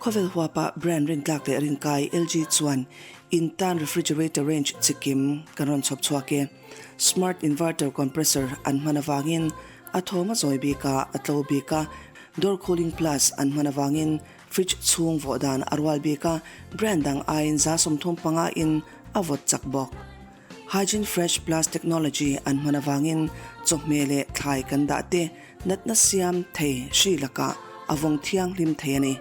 Khawvel huapa brand rintlak leh rinkai LG chuan in tan refrigerator range chikim kan rawn chhawp chhuak e. Smart inverter compressor an hman avangin a thawm a zawi bik a, a tlo bik a, door cooling plus an hman avangin fridge chhung vawh dan a rual bik a, brand dang aiin 35% in a vawt chak bawk. Hygiene Fresh Plus technology an hman avangin chawhmeh leh thlai kan dah te natna siam thei hri lakah a vawng thianghlim thei a ni.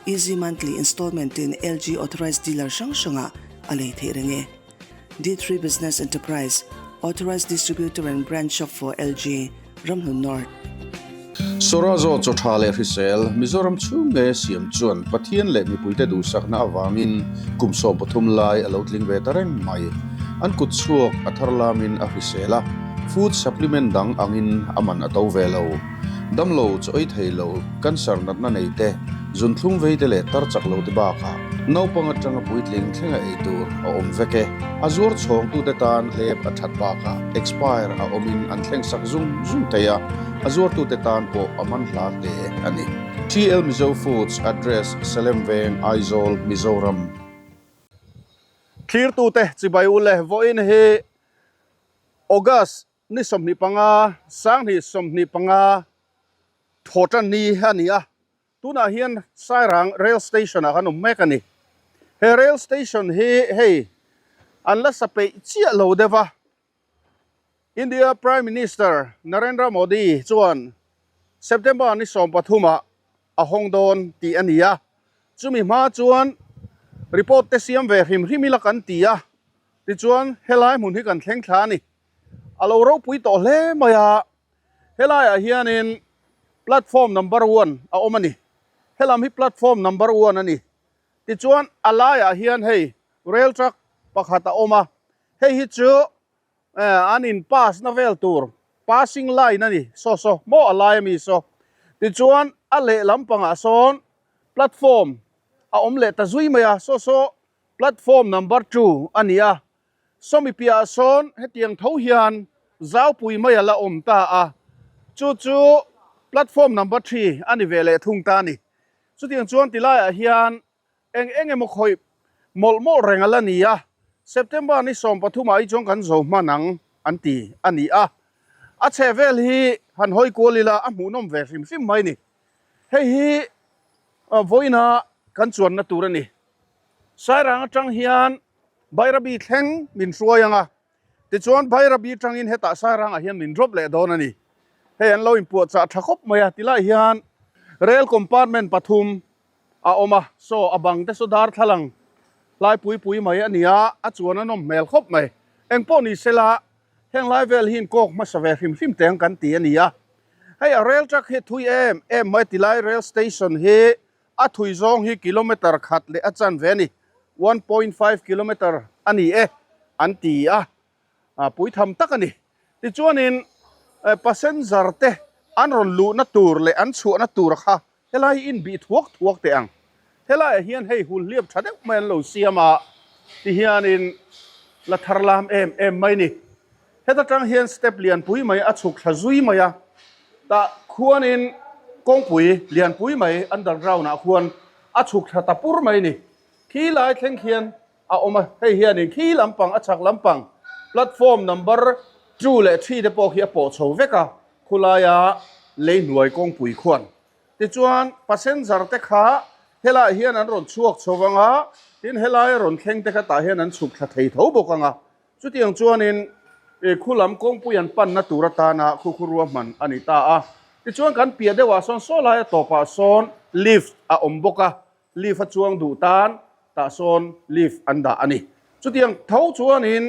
Easy Monthly Installment in LG Authorized Dealer hrang hrangah a lei theih reng e. D3 Business Enterprise, Authorized Distributor and Brand Shop for LG, Ramhlun North. Sorazo chaw tha leh hrisel, Mizoram chhung nge siam chuan Pathian leh mipuite duhsakna avangin kum 13 lai a lo tling ve ta reng mai. An kut chhuak a thar lamin a hrisel a, food supplement dang angin a man a to ve lo. Damlo chaw ei thei lo, cancer natna nei te, zunthlum vei te leh tar chak lo te bakah naupang atanga puitling thlenga ei tur a awm vek e. A zuar chhawngtute tan hlep a that bakah expire a awmin an thleng sak zung zung thei a, a zuartute tan pawh a man hla hle a ni. TL Mizo Foods Address, Salem Veng, Aizawl, Mizoram. Thlirtute chibai u le vawiin hi August ni 25, 2025 thawhtan ni a ni a, Tunah hian Sairang Rail Station ah kan awm mek a ni. He Rail Station hi hei an la sa peih chiah lo deuh a. India Prime Minister Narendra Modi chuan September ni 13 ah a hawng dawn tih a ni a. Chumi hma chuan report te siam ve hrim hrim ila kan ti a. Tichuan helai hmun hi kan thleng thla a ni. A lo ropui tawh hle mai a. Helaiah hianin platform number one a awm a ni. Helam hi platform number one a ni. Tichuan a laiah hian hei rail truck pakhat a awm a, hei hi chu an in pass na vel tur passing line a ni saw saw maw a lai ami saw. Tichuan a lehlam pangah sawn platform a awm leh ta zui mai a, saw saw platform number two a ni a. Sawmi piahah sawn hetiang tho hian zaupui mai a la awm ta a, chu chu platform number 3 a ni ve leh thung ta a ni. Chutiang chuan tilaiah hian eng eng emaw khawih mawlh mawlh reng a la ni a, September ni 13 ah hi chuan kan zo hman ang an ti a ni a. A chheh vel hi han hawi kual ila a hmuhnawm ve hrim hrim mai ni. Hei hi vawiina kan chuanna tur a ni. Sairang atang hian Bairabi thleng min hruai ang a, tichuan Bairabi tangin hetah Sairangah hian min drop leh dawn a ni. Hei an lo inpuahchah tha khawp mai a, tilai hian rail compartment pathum a awm a, saw a bang te saw darthlalang lai pui pui mai a ni a, a chuan a nawm hmel khawp mai. Engpawh ni sela heng lai vel hi inkawk hmasa ve hrim hrim teng kan ti a ni a. Hei a rail track hi a thui em em mai, tilai rail station hi A thui zawng hi kilometre khat leh a chanve a ni, 1.5 kilometre a ni e an ti a, pui tham tak a ni. Tichuanin passenger te an rawn luhna tur leh an chhuahna tur kha helai hi inbih thuak thuak teh ang. Helaiah hian hei hulhliap tha deuh mai an lo siam a, tihianin la thar lam em em mai ni. Heta tang hian step lianpui mai a chhuk thla zui mai a, tah khuanin kawngpui lianpui mai underground ah khuan a chhuk thla ta pur mai ni. Khi lai thleng khian a awm a, hei hianin khi lampang a chhak lampang platform number 2 leh 3 te pawh khi a pawh chho vek a, khulaia lei hnuai kawngpui khuan. Tichuan passenger te kha helaiah hian an rawn chhuak chho vang a, tin helaia rawn thleng te kha tah hian an chhuk thla thei tho bawk ang a. Chutiang chuanin khu lam kawngpui an panna tur atana khu khu ruahman a ni ta a. Tichuan kan piah deuhah sawn saw laia tawpah sawn lift a awm bawk a, lift a chuang duh tan tah sawn lift an dah a ni. Chutiang tho chuanin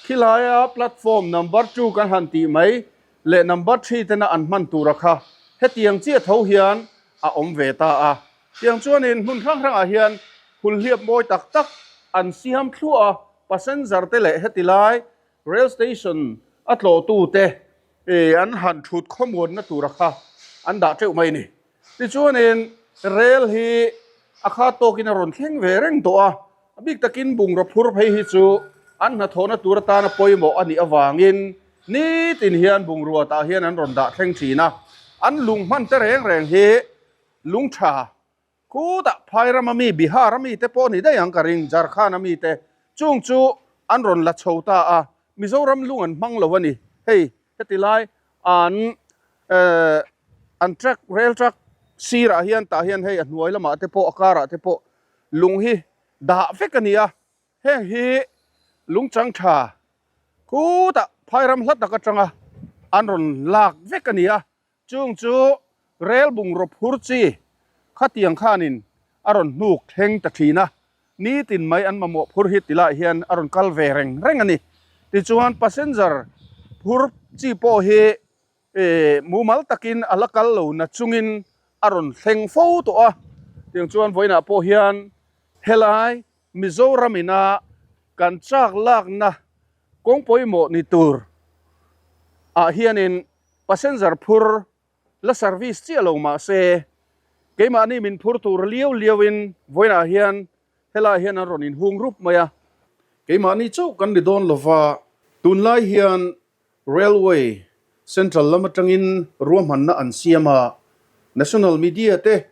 khilaia platform number 2 kan han tih mai leh number 3 tena an hman tura kha hetiang chiah tho hian a awm ve ta a. Tiang chuanin hmun hrang hrangah hian hulhliap mawi tak tak an siam thluah a. Passenger te leh heti lai rail station a tlawhtu te an han thut khawmuanna tura kha an dah teuh mai a ni. Tichuanin rail hi a khat tawkin a rawn thleng ve reng tawh a, a bik takin bungraw phur phei hi chu an hnathawhna tur atana pawimawh a nih avangin nitin hian bungrua tah hian an rawn dah thleng thin a, an lung hman te reng reng hi lung tha. Khutah Phairam ami, Bihar ami te pawh ni daih ang ka ring, Jharkhand ami te chung chu an rawn la chho ta a, Mizoram lung an hmang lo a ni. Hei heti lai an eh an track rail track sirah hian tah hian hei a hnuai lamah te pawh a karah te pawh lung hi dah vek a ni a, heng hi lung chang tha khutah Phairam hla tak atanga an rawn lak vek a ni a. Chung chu rel bungraw phur chi khatiang khanin a rawn hnuk thleng ta thin a, nitin mai an mamawh phur hi tilai hian a rawn kal ve reng reng a ni. Tichuan passenger phur chi pawh hi mumal takin a la kal lo na chungin a rawn thleng fo tawh a, tiang chuan vawiinah pawh hian helai Mizoram ina kan chak lakna kawng pawimawh ni tur ah hianin Passenger phur la service chiah lo mah se, keimahni min phur tur liau liauin vawiinah hian helaiah hian an rawn inhung rup mai a. Keimahni chauh kan ni dawn lova, tunlai hian Railway Central lam atangin ruahmanna an siam a, National Media te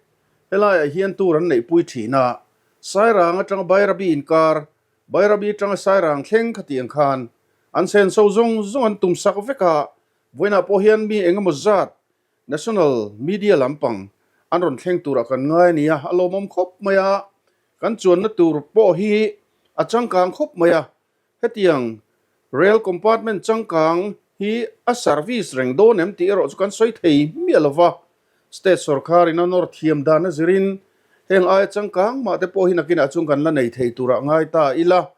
helaiah hian tour an neihpui thin a, Sairang atanga Bairabi inkar, Bairabi atanga Sairang thleng khatiang khan an senso zawng zawng an tum sak vek a, Vawiinah pawh hian mi eng emaw zat National Media lampang an rawn thleng turah kan ngai a ni a, a lawmawm khawp mai a, kan chuanna tur pawh hi a changkang khawp mai a, hetiang Rail Compartment changkang hi a service reng dawn em tih erawh chu kan sawi thei miah lo va, State sawrkharin a nawr thiam dan a zirin heng aia changkang mah te pawh hi nakinah chuan kan la nei thei turah ngai ta ila.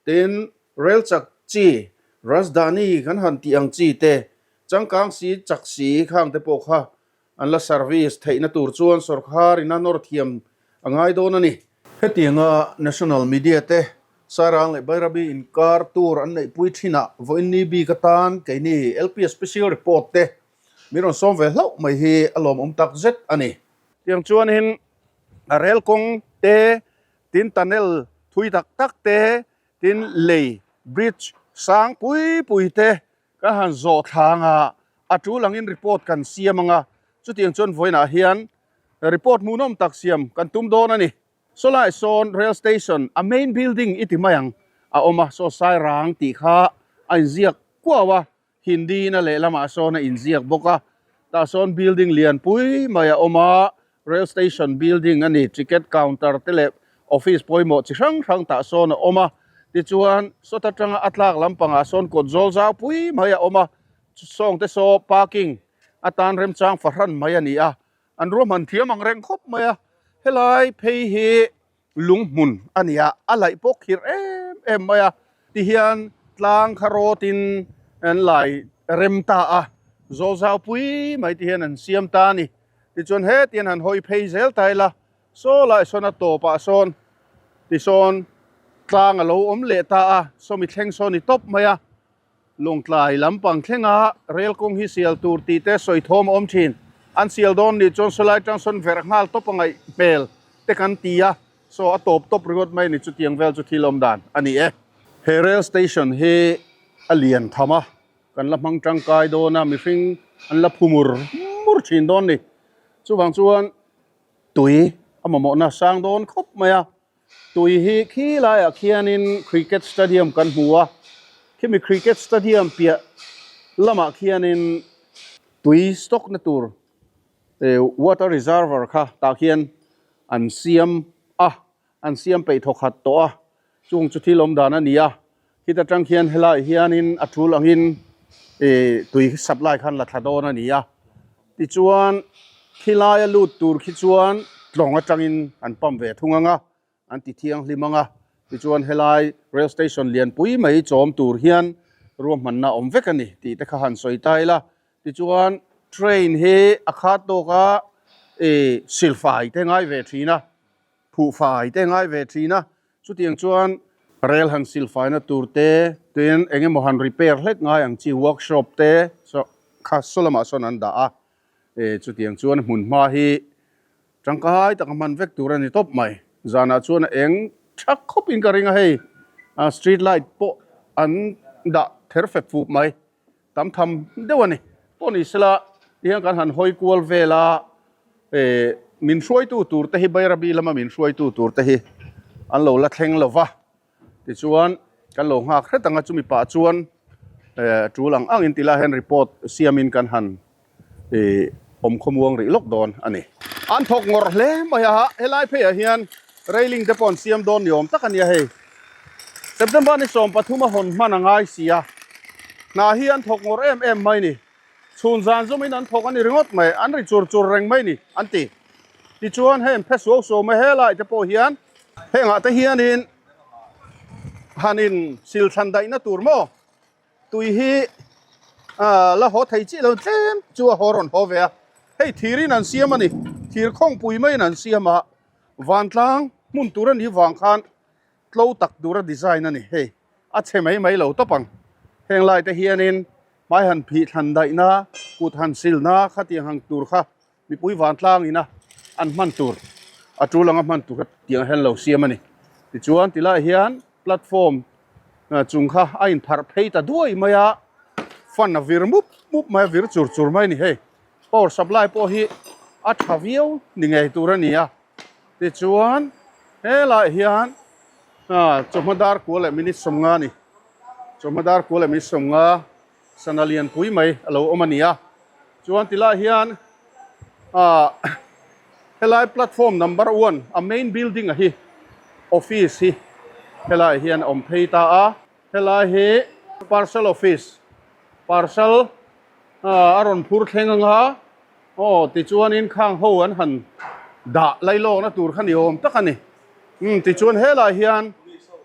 Tin, rel chak chi, Rajdhani kan han tih ang chi te, changkang si, chak si khang te pawh kha an la service theihna tur chuan sawrkar in a nawr thiam a ngai dawn a ni. Hetianga National Media te Sairang leh Bairabi inkar tur an neihpui thinah vawiinni bik atan keini LPS Special Report te min rawn sawm ve hlauh mai hi a lawmawm tak zet a ni. Tiang chuanin rel kawng te Tin tunnel thui tak tak te, tin lei, bridge, sang pui pui te kan han zawh thlang a, a tul angin report kan siam ang a, chutiang chuan vawiinah hian report hmuhnawm tak siam kan tum dawn a ni. Sawlai sawn rail station a main building i ti mai ang a awm a, saw Sairang tih kha a inziak kuau a, Hindi in a lehlamah sawn a inziak bawk a, tah sawn building lian pui mai a awm a, rail station building a ni, ticket counter te leh office pawimawh chi hrang hrang tah sawn a awm a, tichuan sawt atanga a tlak lampangah sawn kawt zawl zau pui mai a awm a, sawng te saw parking atan remchang fahran mai a ni a, an ruahman thiam ang reng khawp mai a, helai phei hi lung hmun a ni a, a laih pawh khirh em em mai a, tihian tlang kha rawtin an lai rem ta a, zawl zau pui mai tihian an siam ta a ni. Tichuan hetian han hawi phei zel ta ila, saw lai sawn a tawpah sawn tisawn tlang a lo awm leh ta a, sawmi thleng sawn ni tawp mai a. Lawngtlai lampang thlenga rel kawng hi sial tur tih te sawi thawm a awm thin. An sial dawn nih chuan sawlai tang sawn verh nghal tawp a ngaih hmel te kan ti a, saw a tawp tawp ringawt mai ni chutiang vel chu thil awm dan a ni e. He rail station hi a lian tham a, kan la hmang tangkai dawn a, mihring an la phu mur mur thin dawn ni. Chuvang chuan tui a mamawhna sang dawn khawp mai a. Tui hi khi laiah khianin cricket stadium kan hmu a, khimi cricket stadium piah lamah khianin tui stock na tur water reservoir kha tah khian an siam a, an siam peih thaw khat tawh a, chung chu thil awm dan a ni a, khit atang khian helaiah hianin a tul angin tui supply khan la thla dawn a ni a. Tichuan, khilaia lut tur khi chuan tlawng atangin an pump ve thung ang a, an ti thianghlim ang a. Tichuan, helai rail station lianpui mai chawm tur hian ruahmanna awm vek a ni tih te kha han sawi ta ila. Tichuan, train hi a khat tawk a, ih silfai te ngai ve thin a. Phuhfai te ngai ve thin a, chutiang chuan rel han silfaina tur te, tin eng emaw han repair hlek ngai ang chi workshop te saw kha saw lamah sawn an dah a, e chutiang chuan hmun hma hi tangkai taka hman vek tur a ni tawp mai. Zanah chuan a eng tha khawp in ka ring a hei, street light pawh an dah ther fep fup mai. Tam tham deuh a ni. Pawh ni sela tihian kan han hawi kual vel a, eh, Min hruaitu tur te hi Bairabi lama min hruaitu tur te hi an lo la thleng lo va, tichuan kan lo nghak hret ang a, chumi pah chuan eh tul ang angin ti lai hian report siamin kan han ih awm khawmuang rih lawk dawn a ni. An thawk ngawrh hle mai a, helai pheiah hian railing te pawh an siam dawn ni awm tak a nia hei. September ni 13 a hawn hman a ngai si a, hna hi an thawk ngawrh em em mai ni. Chhun zan zumin an thawk a ni ringawt mai, an ri chur chur reng mai ni an ti. Tichuan hei an phe suau suau mai helai te pawh hian hengah te hianin han in sil thlan daihna tur maw tui hi la haw thei chiah lo tlem chu a haw rawn haw ve a, hei thirin an siam a ni, thir khawngpui maiin an siam a, vantlang hmun tur a nih vang khan tlo tak tura design a ni hei a chhe mai mai lo tawp ang heng lai te hianin hmai han phih thlan daihna kut han silna khatiang ang tur kha mipui vantlang ina an hman tur a tul anga hman tur kha tiang hian lo siam a ni tichuan tilai hian platform chung kha a inpharh phei ta duai mai a fan a vir mup mup mai a vir chur chur mai a ni hei power supply pawh hi a tha viau ni ngei tur a ni a. Tichuan helaiah hian chawhma dar kua leh minute 50 a ni. Chawhma dar kua leh minute 50 sana lianpui mai a lo awm a ni a. Chuan tilaiah hian helai platform number one a main building a hi office hi helaiah hian a awm phei ta a. Helai hi parcel office parcel a rawn phur thleng anga. Aw, tichuanin khang ho an han dah lailawkna tur kha ni awm tak a ni. Umm, tichuan helaiah hian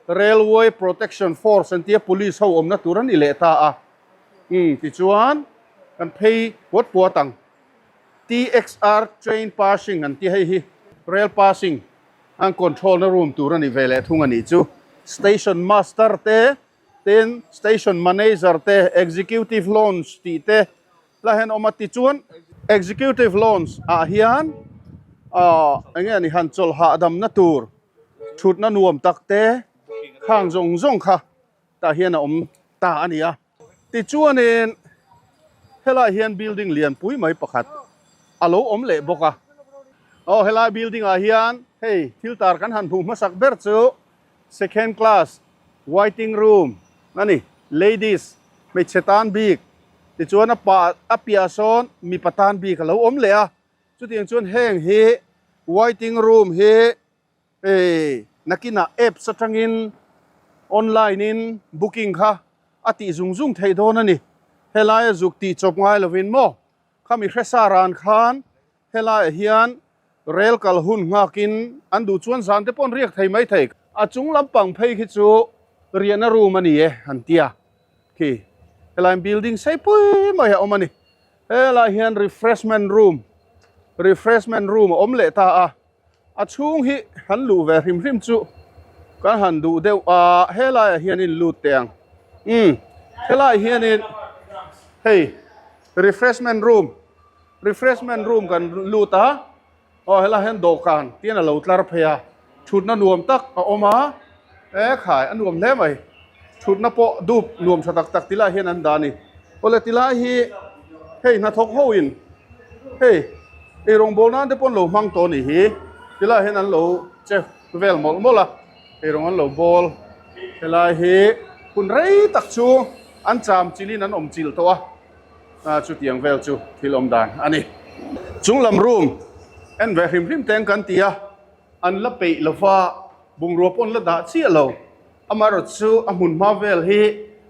Railway Protection Force an tia police ho awmna tur a ni leh ta a. Umm, tichuan kan phei puat puat ang. TXR Train Passing an tia hei hi rail passing an control na room tur a ni ve leh thung a nih chu. Station Master te, tin Station Manager te, Executive Lounge tih te, La hian awm a tichuan Executive Lounge ah hian ahh eng nge ni han chawlh hahdamna tur thutna nuam tak te khang zawng zawng kha tah hian a awm ta a ni a. Tichuanin helaiah hian building lianpui mai pakhat a lo awm leh bawk a. Aw helai building ah hian hei thil tar kan han hmuh hmasak ber chu second class waiting room a ni, ladies hmeichhe tan bik tichuan a pa a piah sawn mipa tan bik a lo awm leh a, chutiang chuan heng hi waiting room hi eh nakinah apps atangin online in booking kha a tih zung zung theih dawn a ni, helaia zuk tih chawp ngai lovin maw khami hresa ran khan Helaiah hian rel kal hun nghakin an duh chuan zan te pawh an riak thei mai thei. A chung lampang phei khi chu riahna room a ni e an ti a, khi helaiin building sei pui mai a awm a ni. Helaiah hian refreshment room, refreshment room a awm leh ta a, a chhung hi han luh ve hrim hrim chu kan han duh deuh a, helaiah hianin lut teh ang. Umm helaiah hianin hei refreshment room. Refreshment room kan lut a, aw helaiah hian dawhkan te hian a lo tlar phei a, thutna nuam tak a awm a, e khai a nuam hle mai, thutna pawh dup nuam tha tak tak ti lai hian an dah a ni, awle ti lai hi hei hnathawk ho in hei ei rawngbawl nan te pawh an lo hmang tawh a nih hi, ti lai hian an lo che vel mawlh mawlh a, ei rawng an lo bawl, helai hi hun rei tak chu an cham chilhin an awm chilh tawh a. A chutiang vel chu thil awm dan a ni. Chung lam room en ve hrim hrim teng kan ti a, an la peih lova bungrua pawn la dah chiah lo. Amaherawh chu a hmun hma vel hi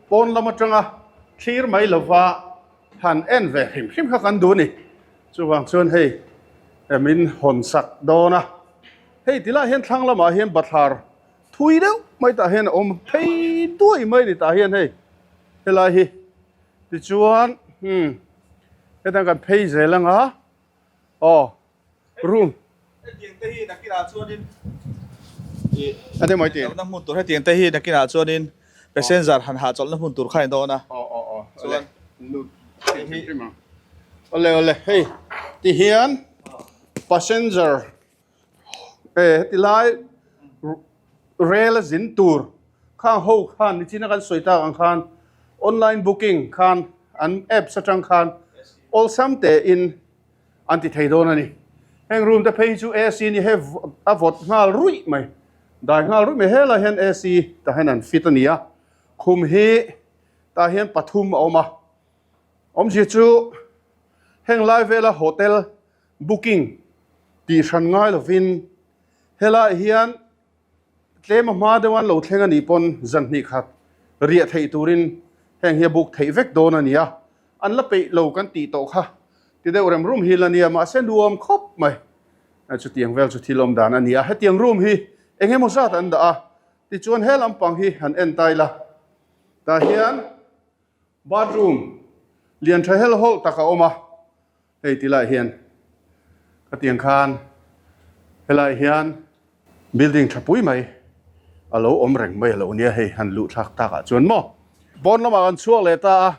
pawn lam atanga thlir mai lova han en ve hrim hrim kha kan duh a ni. Chuvang chuan hei min hawn sak dawn a, hei tilai hian thlang lamah hian bathlar thui deuh mai tah hian a awm phei duai mai a ni tah hian hei helai hi. Tichuan umm hetang kan phei zel anga aw room. Hetiang te hi nakinah chuanin ih a ni mai tih. Na hmun tur hetiang te hi nakinah chuanin passenger han hahchawlhna hmun tur kha a ni dawn a. Aw aw aw chuan lut hei hi awle awle hei tihian passenger e heti lai rel a zin tur khang ho khan nichina kan sawi tak ang khan online booking khan an apps atang khan awlsam te in an ti thei dawn a ni. Heng room te phei hi chu AC ni he a vawt nghal ruih mai, dai nghal ruih mai. Helai hian AC tah hian an fit a ni a, khum hi tah hian pathum a awm a. Awmzia chu heng lai vela hotel booking tih hran ngai lovin helaiah hian tlem a hma deuh an lo thleng a nih pawn zan hnih khat riah theih turin heng hi a book theih vek dawn a ni a, an la peih lo kan tih tawh kha ti deuh rem rum hi la nia mahse nuam khawp mai chutiang vel chu thil awm dan a ni a, hetiang room hi eng emaw zat an dah a tichuan he lampang hi han en ta ila tah hian Bathroom lian tha hel hawlh tak a awm a, hei ti lai hian khatiang khan helai hian building tha pui mai a lo awm reng mai a lo nia hei han luh thlak tak ah chuan maw. Pawn lamah kan chhuak leh ta a,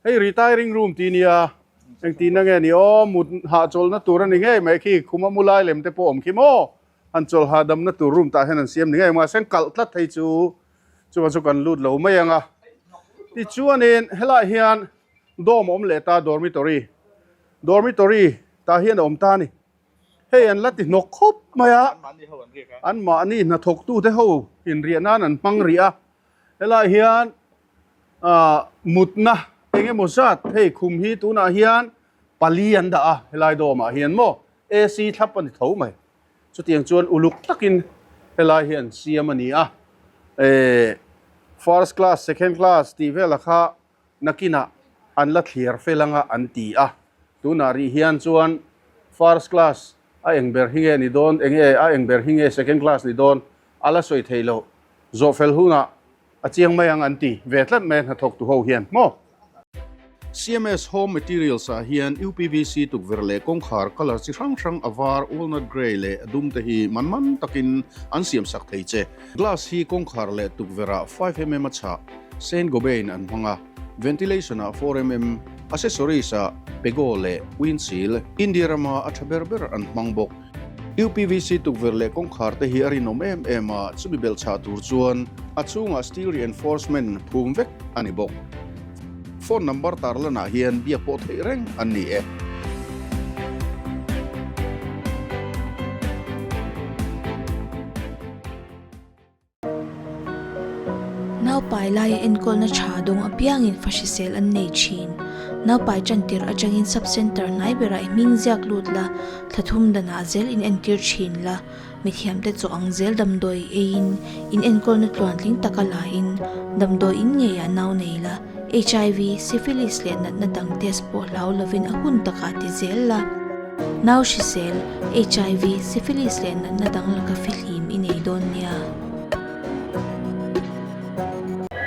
hei retiring room tih nia engtihna nge ni aw mut hahchawlhna tur a ni ngei mai khi khum a mu lai lem te pawh awm khi maw han chawlh hahdamna tur room tah hian an siam ni ngei mahse kalh tlat thei chu Chuan chu kan lut lo mai ang a. Tichuanin helaiah hian dawm a awm leh ta dormitory. Dormitory tah hian a awm ta a ni. Hei an la ti hnawk khawp mai a. Anmahni hnathawktute ho inriah nan an hmang rih a. Helaiah hian ah mutna eng emaw zat hei khum hi tunah hian pali an dah a helai dawmah hian maw AC thlap a ni tho mai. Chutiang chuan uluk takin helai hi an siam a ni a, eh first class, second class tih velah kha nakinah an la thliar fel anga an ti a, tunah rih hian chuan first class a eng ber hi nge ni dawn, eng nge a eng ber hi nge second class ni dawn a la sawi thei loh, zawh fel hunah A chiang mai ang an ti ve tlat mai a hnathawk tu ho hian maw? CMS Home Materials ah hian UPVC tukverh leh kawngkhar colour chi hrang hrang a var, walnut grey leh a dum te hi man man takin an siam sak thei che. Glass hi kawngkhar leh tukverh ah 5mm a chhah, Saint Gobain an hmang a, ventilation ah 4mm, accessories ah Pego leh Windshield, India rama a tha ber ber an hmang bawk. UPVC tukverh leh kawngkhar te hi a rinawm em em a, chumi belh chhah tur chuan a chhungah steel reinforcement phum vek a ni bawk. Phone number tarlanah hian biak pawh theih reng an ni e. Naupai laia enkawlna tha dawng apiangin fa hrisel an nei thin. Naupai tantir atangin sub-centre hnai berah i hming ziak lut la, thla thum danah zel in entir thin la. Mithiamte chaw ang zel damdawi eiin in enkawlna tluantling taka lain damdawi in ngeiah nau nei la. HIV, syphilis leh natna dang test pawh hlau lovin a hun takah ti zel la. Nau hrisel, HIV, syphilis leh natna dang laka fihlim i nei dawn nia.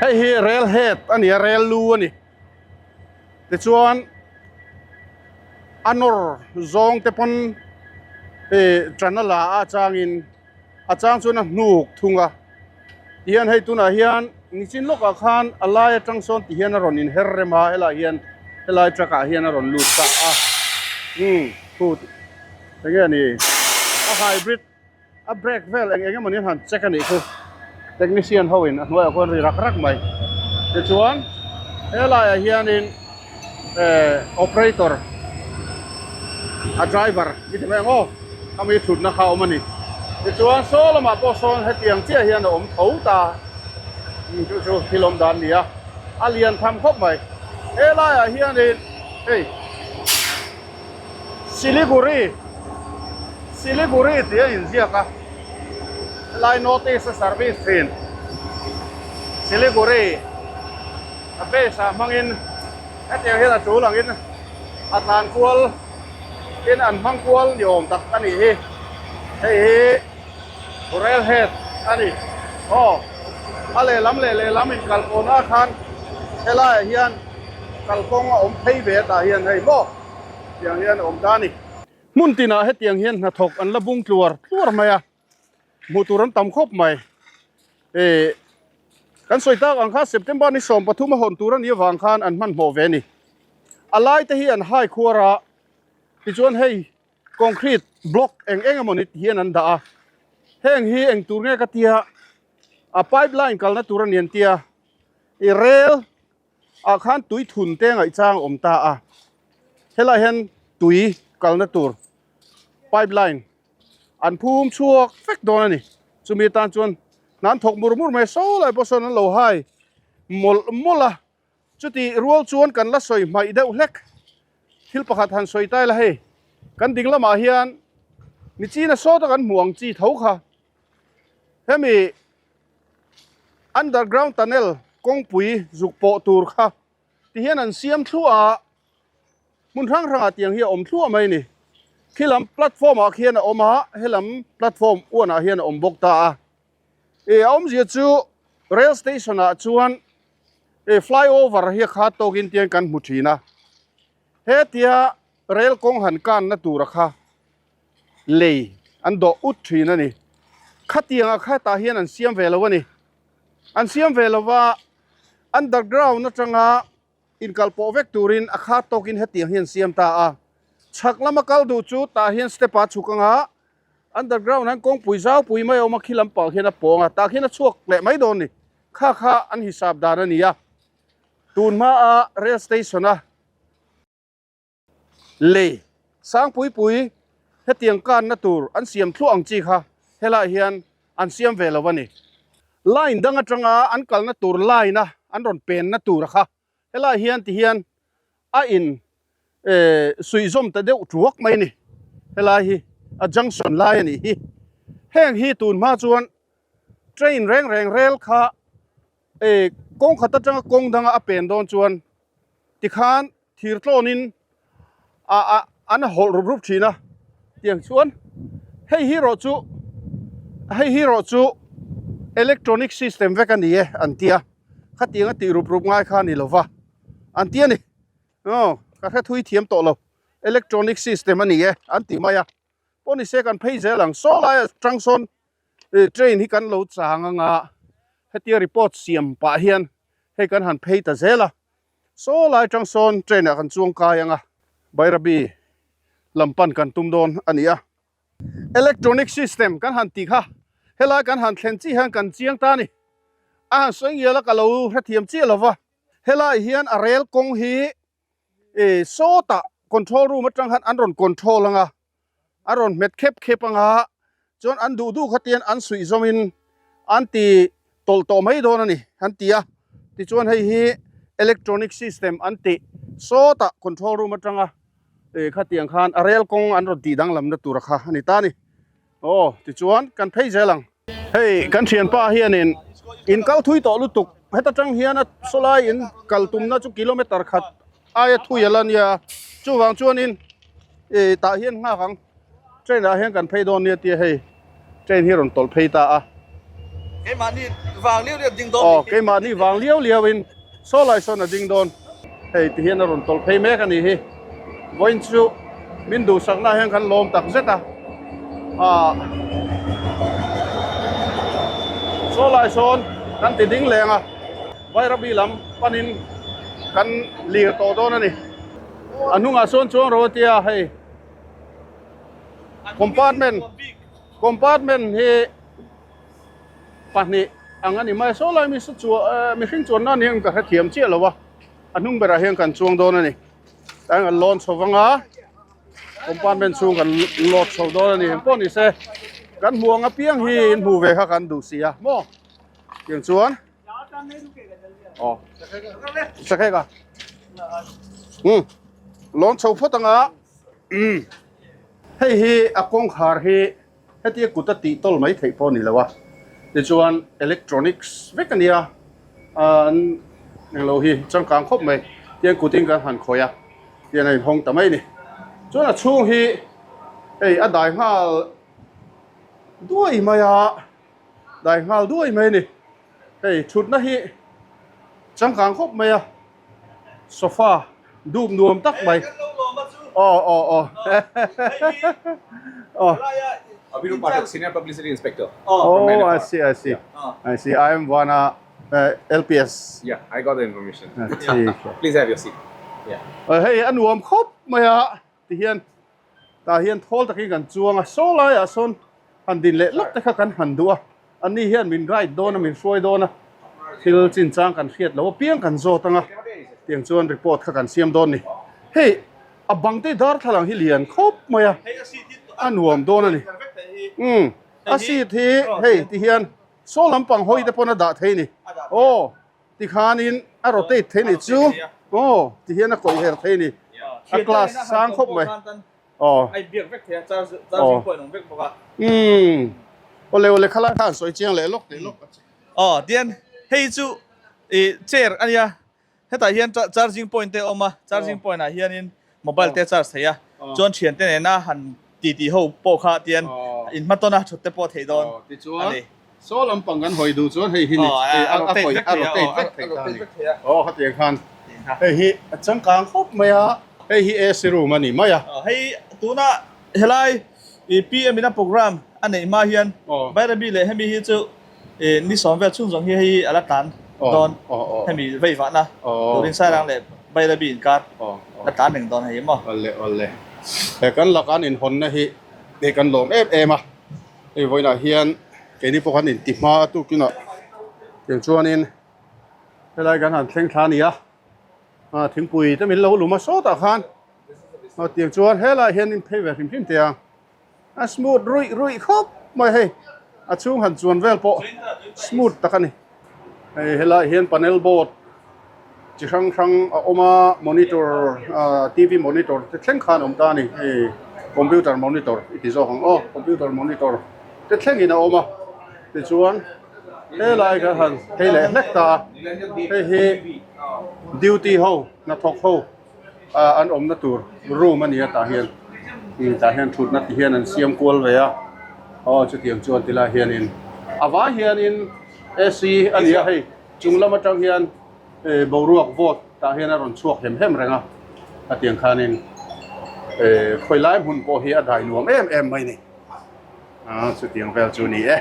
Hei hi rail head a ni a, rail lu a ni. Tichuan a nawr zawng te pawn ih tan a la a changin a chang chuan a hnuk thung a tihian hei tunah hian nichin lawkah khan a lai atang sawn ti hian a rawn inher rem a helaiah hian helai truck ah hian a rawn lut ta a umm khu eng nge ni a hybrid a brake vel eng eng emawni an han check a nih chu technician ho in a hnuaiah khuan ri rak rak mai tichuan helaiah hianin eh operator a driver i ti mai ang aw khami thutna kha a awm a ni tichuan saw lamah pawh sawn hetiang chiah hian a awm tho ta chu chu thil awm dan a ni a a lian tham khawp mai helaiah hianin hei Siliguri Siliguri tih a inziak a helai north east a service thin Siliguri a base ah hmangin hetiang hian a tul angin a tlan kual in an hmang kual ni awm tak a nih hi hei hi rail head a ni aw a lehlam leh lehlam inkalpawhna ah khan helaiah hian kalkawng a awm phei ve a tah hian hei maw tiang hian a awm ta a ni. Hmun tinah hetiang hian hnathawk an la bung tluar tluar mai a hmuh tur an tam khawp mai eh kan sawi tak ang kha September ni 13 a hawn tur a nih avang khan an hmanhmawh ve a ni a lai te hi an hai khuar a tichuan hei concrete block eng eng emawni ti hian an dah a heng hi eng tur nge ka tia a pipeline kalna tur a ni an tia i rail ah khan tui thun te ngaihchang a awm ta a helaiah hian tui kalna tur. Pipeline an phum chhuak vek dawn a ni. Chumi atan chuan hna an thawk mur mur mai saw lai pawh sawn an lo hai mawlh mawlh a. Chuti rual chuan kan la sawi hmaih deuh hlek. Thil pakhat han sawi ta ila hei, kan ding lamah hian nichina sawta kan hmuh ang chi tho kha hemi underground tunnel kawngpui zuk pawh tur kha tihian an siam thluah a. Hmun hrang hrangah tiang hi a awm thluah mai a ni. Khi lam platform ah khian a awm a, helam platform uanah hian a awm bawk ta a. Ih a awmzia chu rail station ah chuan ih flyover hi a khat tawkin tiang kan hmu thin a. Hetia rail kawng han kanna tura kha lei an dawh ut thin a ni. Khatianga khatah hian an siam ve lo a ni. An siam ve lova underground atanga Inkal pawh vek turin a khat tawkin hetiang hi an siam ta a. Chhak lama kal duh chu tah hian step ah chhuk anga underground han kawngpui zau pui mai a awm a, khi lampang hian a pawng a, tah khian a chhuak leh mai dawn ni. Kha kha an hisap dan a ni a. Tun hmaa rail station a. Lei Sangpui pui hetiang kanna tur an siam thluah ang chi kha helaiah hian an siam ve lo a ni. Line dang atanga an kalna tur line a an rawn penna tur kha helaiah hian ti hian a in suih zawm ta deuh tuak mai a ni. Helai hi a junction lai a nih hi. Heng hi tun hma chuan train reng reng rel kha kawng khat atanga kawng danga a pen dawn chuan tikhan Thir tlawnin a a an hawlh rup rup thin a, tiang chuan hei hi erawh chu hei hi erawh chu electronic system vek a ni e an ti a, khatiang a tih rup rup ngai kha a ni lo va an ti a ni, aw ka hre thui thiam tawh lo electronic system a ni e an ti mai a, pawh ni se kan phei zel ang saw laia tang sawn train hi kan lo chang anga hetia report siam pah hian hei kan han phei ta zel a. Saw lai tang sawn train ah kan chuang kai ang a, Bairabi lam pan kan tum dawn a ni a. Electronic system kan han tih kha helai kan han thlen chiah hian kan chiang ta a ni. A han sawi ngial a ka lo hrethiam chiah lo va, helai hian a rel kawng hi ih sawtah control room atang khan an rawn control ang a, a rawn hmet khep khep ang a, chuan an duh duh kha tian an suih zawmin an ti tawlh tawh mai dawn a ni an ti a, tichuan hei hi electronic system an tih sawtah control room atanga ih khatiang khan a rel kawng an rawn tih danglamna tura kha a ni ta a ni. Aw tichuan kan phei zel ang. Hei kan thianpa hianin in kal thui tawh lutuk heta tang hian a sawlai in kal tumna chu kilometer khat aia thui a la nia chuvang chuanin ih tah hian nghak ang train ah hian kan phei dawn nia tia hei train hi rawn tawlh phei ta a. Keimahni vang liau liau a ding dawn. Aw keimahni vang liau liau in sawlai sawn a ding dawn. Hei ti hian a rawn tawlh phei mek a nih hi. Vawiin chu min duhsakna ah hian kan lawm tak zet a. Ah sawlai sawn kan ti ding leng a. Bairabi lam panin kan lir tawh dawn a ni. A hnungah sawn chuang ro a tia hei compartment compartment hi pahnih ang a ni mai. Saw lai mi saw chu mihring chuan nan hian ka hrethiam chiah lo a, a hnung berah hian kan chuang dawn a ni. Tlai kan lawn chho vang a, compartment chhung kan load chho dawn a ni. Engpawh ni se kan hmuh ang apiang hi in hmuh ve kha kan duh si a maw? Tiang chuan aw sakhe ka um lawn chho phawt ang a um hei hi a kawngkhar hi Hetia kut a tih tawl mai theih pawh a ni lo a, tichuan electronics vek a nia, an englo hi changkang khawp mai, tiang kutin kan han khawih a, tiang a inhawng ta mai a ni. Chuan a chhung hi hei a dai nghal duai mai a, dai nghal duai mai a ni. Hei thutna hi changkang khawp mai a. Sofa dup nuam tak mai. Aw aw aw. Aw. Abhirup Pathak, Senior Publicity Inspector. Oh, I see, I see. I see. I am one uh, LPS. Yeah, I got the information. Please have your seat. Yeah. Hei, a nuam khawp mai a. Ti hian tah hian thawl takin kan chuang a, saw laiah sawn han din leh lawk te kha kan han duh a, ani hian min guide dawn a, min hruai dawn a, thil chinchang kan hriat loh apiang kan zawt ang a, tiang chuan report kha kan siam dawn ni. Hei a bang te darthlalang hi lian khawp mai a. A nuam dawn a ni. Umm a seat hi hei ti hian saw lampang hawi te pawn a dah thei a ni. Aw tikhanin a rotate thei a ni chu. Aw ti hian a kawih her thei a ni. A class sang khawp mai. Aw. Aw. Umm awle awle khalai khan sawi chiang leh lawk teh lawk a che. Aw tian hei chu ih chair a nia. Hetah hian charging point te a awm a, charging point ah hianin mobile te a charge thei a, chuan thiante nena han titi ho pawh kha tian inhmatawn a thut te pawh a theih dawn a ni. Saw lampang kan hawi duh chuan hei hi ni a rotate vek thei ta a ni. Aw khatiang khan hei hi a changkang khawp mai a, hei hi AC room a ni mai a. Hei tuna helai PM ina program a neih hma hian Bairabi leh hemi hi chu Ni sawm vel chhung zawng hi hei a la tlan dawn hemi vei vahna turin Sairang leh Bairabi inkar la tlan reng dawn hei maw. Awle awle he kan laka an inhawnna hi hei kan lawm em em a, hei vawiinah hian keini pawh kan inti hma a tukinah tiang chuanin helai kan han thleng thla a ni a, thingpui te min lo lum a sawtah khan tiang chuan helaiah hian in phei ve hrim hrim teh ang. A smooth ruih ruih khawp mai hei a chhung han chuan vel pawh smooth tak a ni hei helaiah hian panel board chi hrang hrang a awm a monitor ah T V monitor te thleng khan a awm ta a ni hei computer monitor i ti zawk ang aw computer monitor te thlengin a awm a tichuan helai kha han phei leh hlek ta a hei hi duty ho hnathawk ho. ah an awmna tur room a ni a tah hian tah hian thutna ti hian an siam kual ve a aw chutiang chuan ti lai hianin a vai hianin A_C a ni a hei chung lam atang hian eh boruak vawt tah hian a rawn chhuak hem hem reng a a tiang khanin eh khawi lai hmun pawh hi a dai nuam em em mai a ni ah chutiang vel chu a ni e.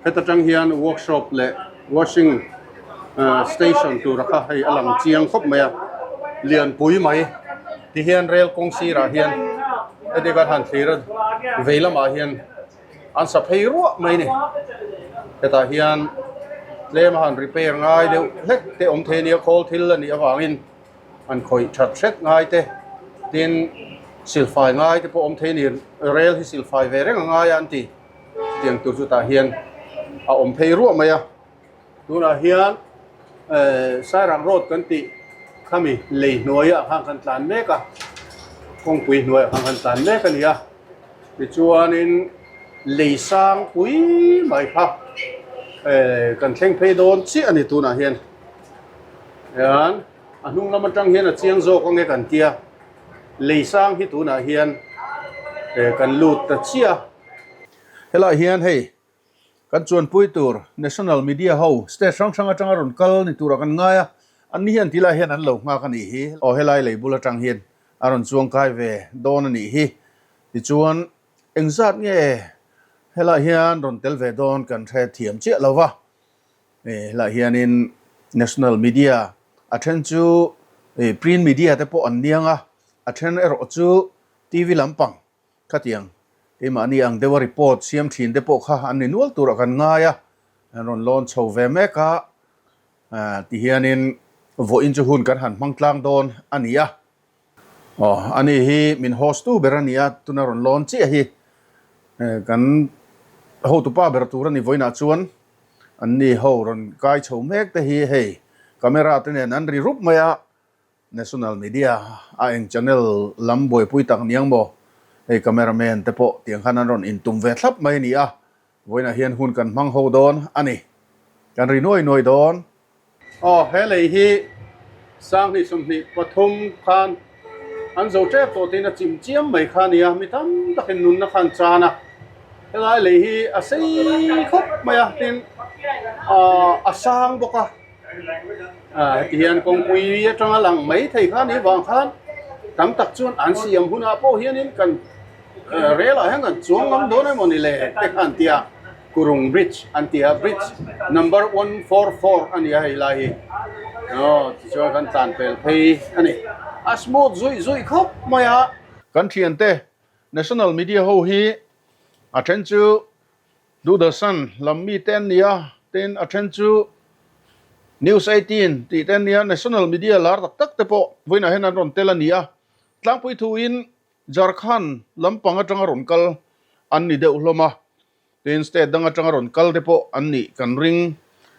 Heta tang hian workshop leh washing station tura kha hei a lang chiang khawp mai a, lianpui mai ti hian rail kawng sirah hian heti kan han thlir a vei lamah hian an sa phei ruah mai a ni. Hetah hian tlem a han repair ngai deuh hlek te awm thei a nia khawl thil a nih avangin an khawih that hret ngai te tin silfai ngai te pawh awm thei a ni rail hi silfai ve reng a ngai a an ti. Tiang tur chu tah hian a awm phei ruah mai a, tunah hian eh Sairang road kan tih khami lei hnuaiah khan kan tlan mek a, kawngpui hnuaiah khan kan tlan mek a ni a, tichuanin lei sang pui mai kha eh kan thleng phei dawn chiah a ni tunah hian, hian a hnung lam atang hian a chiang zawk ange kan tia, lei sang hi tunah hian eh kan lut ta chiah a. Helaiah hian hei kan chuanpui tur National Media ho state hrang hrang atanga rawn kal ni turah kan ngai a, anni hian tilai hian an lo nghak a nih hi. Aw helai lei bul atang hian a rawn chuang kai ve dawn a nih hi. Tichuan engzat nge helaiah hian rawn tel ve dawn kan hre thiam chiah lo va. Helaiah hianin National Media a then chu print media te pawh an niang a, a then erawh chu TV lampang Khatiang, keimahni ang deuha report siam thin te pawh kha an ni nual turah kan ngai a, an rawn lawn chho ve mek a, tihianin vawiin chu hun kan han hmang tlang dawn a ni a. Aw, ani hi min host tu ber a ni a, tuna rawn lawn chiah hi kan hotupa ber tur a ni vawiinah chuan anni ho rawn kai chho mek te hi hei camera te nen an ri rup mai a. National Media a eng channel lam buaipui tak niang maw? Hei camera man te pawh tiang khan an rawn intum ve thlap mai a ni a, vawiinah hian hun kan hmang ho dawn a ni. Kan ri nuai nuai dawn. Aw, he lei hi 2023 khan an zo tep tawh tiin a chim chiam mai kha a ni a, mi tam takin nunna kha an chan a. Helai lei hi a sei khawp mai a, tin a sang bawk a. Heti hian kawngpui atanga lang mai thei kha ni vang khan tam tak chuan an siam hunah pawh hianin kan rel ah hian kan chuang ngam dawn emaw ni le te kha an ti a, Kurung Bridge an ti a, Bridge number 144 a ni a hei lai hi aw tichuan kan tlan pel phei a ni, a smooth zuih zuih khawp mai a. Kan thiante National Media ho hi a then chu Doordarshan lam mi te an ni a, tin a then chu News 18 tih te an ni a, National Media lar tak tak te pawh vawiinah hian an rawn tel a ni a. Tlangpui thuin Jharkhand lampang atanga rawn kal. an ni deuh hlawm a, tin state dang atanga rawn kal te pawh an nih kan ring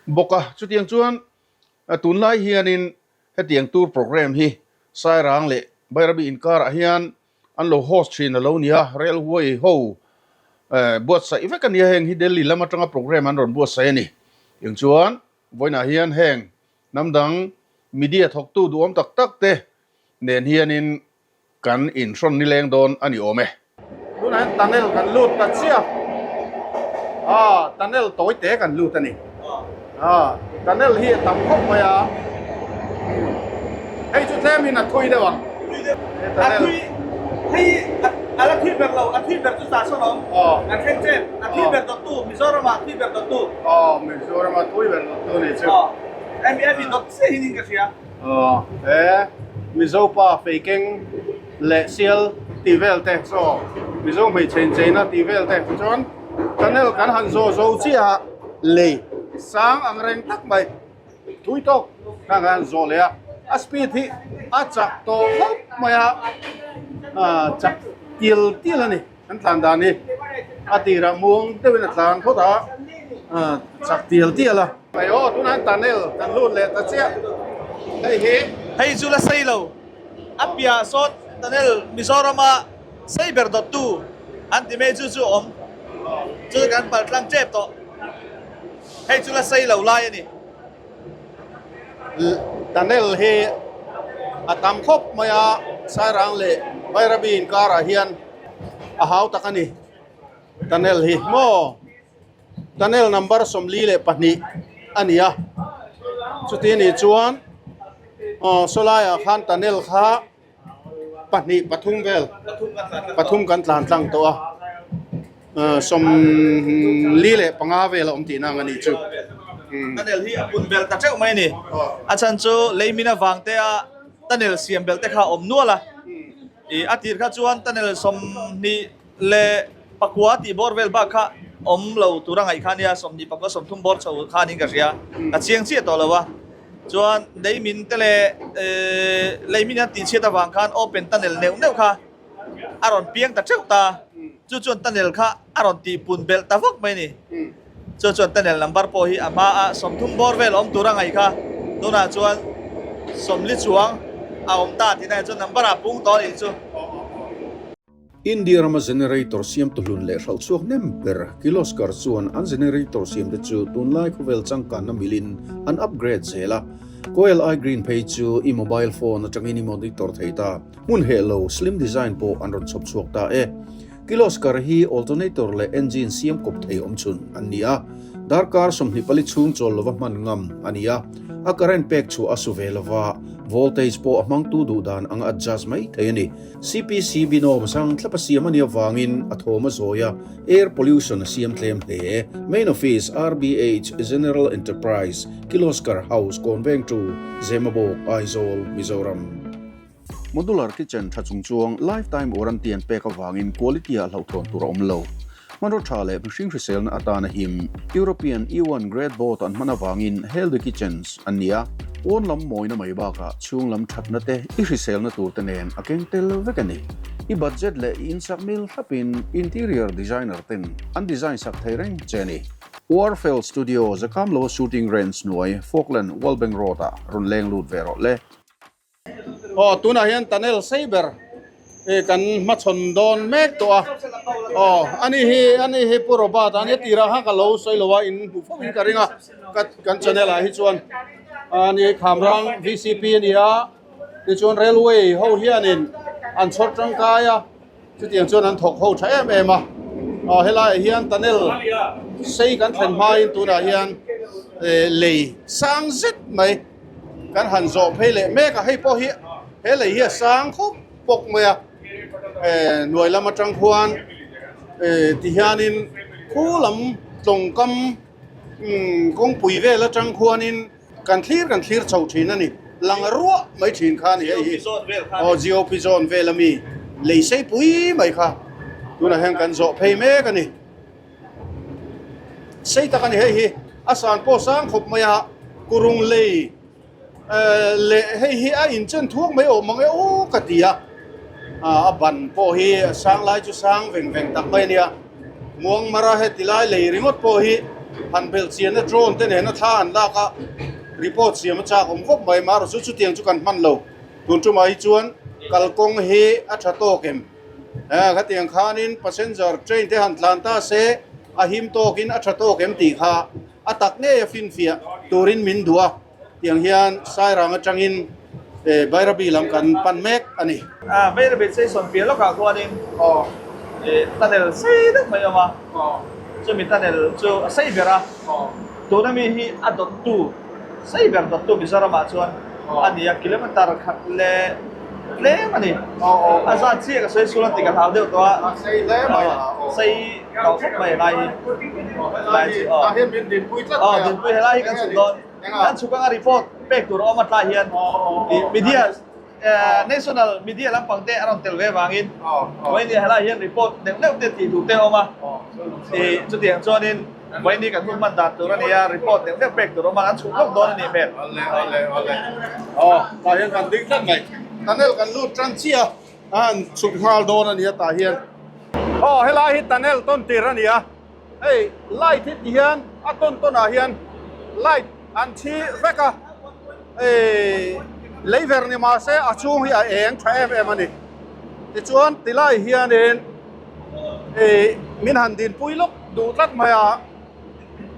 bawk a. Chutiang chuan tunlai hianin hetiang tour programme hi Sairang leh Bairabi inkarah hian an lo host thin a lo ni a, railway ho buatsaih vek a nia, heng hi Delhi lam atanga programme an rawn buatsaih a ni. Tiang chuan vawiinah hian heng hnam dang media thawktu duhawm tak tak te nen hianin kan inhrawn nileng dawn a ni awm e. Tunah hian tunnel kan lut ta chiah a, tunnel tawi te kan lut a ni. A, tunnel hi a tam khawp mai a, hei chu tlem in a thui deuh ang. A thui, hei a la thui ber lo, a thui ber chu sa sawn awm, a thleng chen, a thui ber dawttu, Mizoram ah thui ber dawttu. Aw, Mizoram ah thui ber dawttu ni chu. Aw, hemi hemi dawt chiah hi nin ka hria. Aw, he Mizo pa feikeng leh sial tih vel te chaw Mizo hmeichhe incheina tih vel te chuan tunnel kan han zawh zo chiah a, lei sang ang reng tak mai thui tawk khan kan han zawh leh a, a speed hi a chak tawh khawp mai a, chak tial tial a ni kan tlan dan hi a tirah muang deuhin a tlan phawt a, chak tial tial a. Hei aw tunah hian tunnel kan lut leh ta chiah hei hi. Hei chu la sei lo. A piah sawn tunnel Mizorama sei ber dawttu an ti mai chu chu awm chu kan pal tlang tep tawh. Hei chu la sei lo lai a ni. Tunnel hi a tam khawp mai a, Sairang leh Bairabi inkarah hian a hau tak a ni tunnel hi maw. Tunnel number 42 a ni a, chuti anih chuan aw saw laiah khan tunnel kha pahnih pathum vel pathum kan tlan tlang tawh a, 45 vel a awm tihna ang a nih chu. Tunnel hi a pun belh ta teuh mai a ni, a chhan chu leimin avang te a tunnel siam belh te kha a awm nual a, ih a tir kha chuan tunnel 20. leh pakua tih bawr vel bak kha awm lo tura ngaih kha ania, 20 pakua 30 bawr chho kha niin ka hria, ka chiang chiah tawh lo a. Chuan leimin te leh leimin an tihchhiat avang khan open tunnel neuh neuh kha a rawn piang ta teuh ta, chu chuan tunnel kha a rawn tihpun belh ta vak mai a ni. Chu chuan tunnel number pawh hi a hma a 30 bawr vel awm tura ngaih kha tunah chuan 40 chuang a awm ta tihna hi chuan number ah pung tawh a nih chu. India rama generator siamtu hlun leh hralh chhuak hnem ber Kirloskar chuan an generator siamte chu tunlai khawvel changkanna milin an upgrade zel a. Coil i Green phei chu i mobile phone atangin i monitor thei ta. Hmun heh lo slim design pawh an rawn chhawp chhuak ta e. Kirloskar hi alternator leh engine siam kawp thei awmchhun an ni a. Darkar 24 chhung chawl lova hman ngam a ni a. A current pek chhuah a su ve lova, voltage pawh a hmangtu duh dan anga adjust mai thei a ni. CPC binawm sang thlap a siam a nih avangin a thawm a zawi a, air pollution a siam tlem hle. Main Office, RBH, General Enterprise, Kirloskar House, Kawnveng Tu, Zemabawk, Aizawl, Mizoram. Modular kitchen tha chung chuang lifetime warranty an pek avangin quality ah hlauhthawn tur a awm lo. Hmanraw tha leh mihring hriselna atana him European E1 grade board an hman avangin healthy kitchens an ni a, pawn lam mawina mai bakah chhung lam thatna te i hriselna tur te nen a keng tel vek a ni. I budget leh i insak mil thlapin interior designer ten an design sak thei reng che a ni. Warfel Studio Zakamlo shooting range hnuai Falkland Wallbank Road ah rawn leng lut ve rawh le. Aw tunah hian tunnel sei ber eh kan hmachhawn dawn mek tawh a aw ani hi ani hi Pu Robert a nia tirah khan ka lo sawi lo a in hmu fo in ka ring a ka kan channel ah hi chuan ani Khamrang V_C_P a ni a tichuan railway ho hianin an chhawr tangkai a chutiang chuan an thawk ho tha em em a aw helaiah hian tunnel sei kan thlen hmain tunah hian eh lei sang zet mai. Kan han zawh phei leh mek a, hei pawh hi he lei hi a sang khawp bawk mai a, eh hnuai lam atang khuan eh ti hianin khu lam tlawngkam umm kawngpui vel atang khuanin kan thlir kan thlir chho thin a ni, lang ruah mai thin kha a ni hei hi, aw GOP zone vel ami lei sei pui mai kha tunah hian kan zawh phei mek a ni. Sei tak a ni hei hi a san pawh sang khawp mai a kurung lei leh hei hi a inchen thuak mai awm ang e aw ka ti a a ban pawh hi a sang lai chu sang veng veng tak mai a nia. Muangmara heti lai lei ringawt pawh hi han belh chianna drone te nena thla an lak a, report siam a chak awm khawp mai. Marawh chu chutiang chu kan hman lo. Tun tumah hi chuan kalkawng hi a tha tawk em? Khatiang khanin passenger train te han tlan ta se a him tawkin a tha tawk em tih kha a tak ngei a finfiah turin min duh a, tiang hian Sairang atangin Bairabi lam kan pan mek a ni. Bairabi station piah lawkah khuanin tunnel sei deuh mai a awm a, chumi tunnel chu a sei ber a, tuna mi hi a dawttu sei ber dawttu Mizoramah chuan a ni a, kilometer khat leh tlem a ni. A zat chiah ka sawi sual a ti ka hlau deuh tawh a, sei tawh khawp mai helai hi. Helai chu aw. Aw dinpui helai hi kan chhuk dawn. Kan chhuk anga report pek tur a awm a tlai hian media national media lampang te a rawn tel ve vangin vawiin helai hian report neuh neuh te tih tur te a awm a. Chutiang chuanin vawiin kan hun hman dan tur a ni a, report neuh neuh pek tur a awm a, an chhuk lawk dawn a nih hmel. Awle awle awle. Aw tah hian kan ding tlat mai. Tunnel kan lut tan chiah a. A han chhuk nghal dawn a nia tah hian. Aw helai hi tunnel tawn tir a ni a, hei light hi ti hian a tawn tawn ah hian light an thi vek a, hei lei ver ni mah se a chhung hi a eng tha em em a ni. Tichuan tilai hianin hei min han dinpui lawk duh tlat mai a,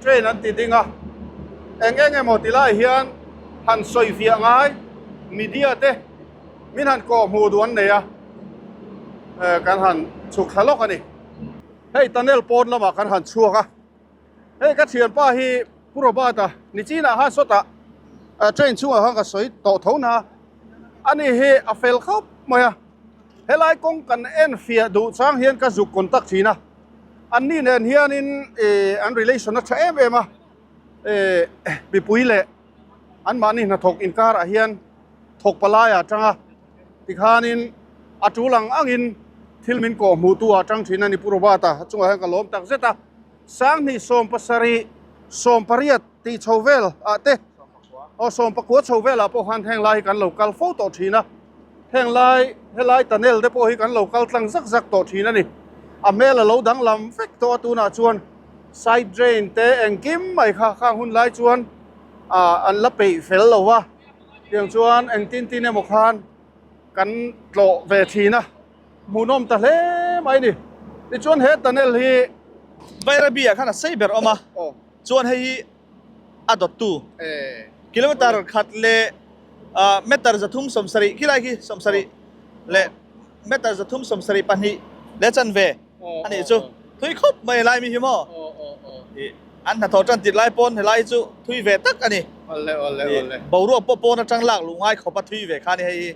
train an ti ding a, eng eng emaw tilai hian han sawi fiah ngai media te. Min han kawh hmuh duh an nei a, kan han chhuk thla lawk a ni. Hei tunnel pawn lamah kan han chhuak a, hei ka thianpa hi Pu Robert-a nichinah khan sawtah train chhungah khan ka sawi tawh tho na, ani hi a fel khawp mai a, helai kawng kan en fiah duh chang hian ka zuk contact thin a, anni nen hianin an relation a tha em em a, mipui leh anmahni hnathawk inkarah hian. Thawk palai ah tang a, tikhanin a tul ang angin thil min kawh hmuh tu ah tang thin a ni Pu Robert-a a chungah hian ka lawm tak zet a, Sanghnih 70 18 tih chho vel ah te aw 19 chho vel ah pawh khan heng lai hi kan lo kal fo tawh thin a, heng lai helai tunnel te pawh hi kan lo kal tlang zak zak tawh thin a ni, a hmel a lo danglam vek tawh a tunah chuan side drain te engkim mai kha khang hun lai chuan ah an la peih fel lo va. Tiang chuan engtin tin emaw khan kan tlawh ve thin a, hmuhnawm ta hle mai ni. Tichuan he tunnel hi. Bairabi ah khan a sei ber awm a, chuan hei hi a dawttu kilometer khat leh meter 370 khilai khi 70 leh meter 372 leh chanve. A nih chu thui khawp mai helai mi hi maw an hnathawh tan tirh lai pawn helai hi chu thui ve tak a ni boruak pawh pawn atang lak luh ngai khawp a thui ve kha a ni hei hi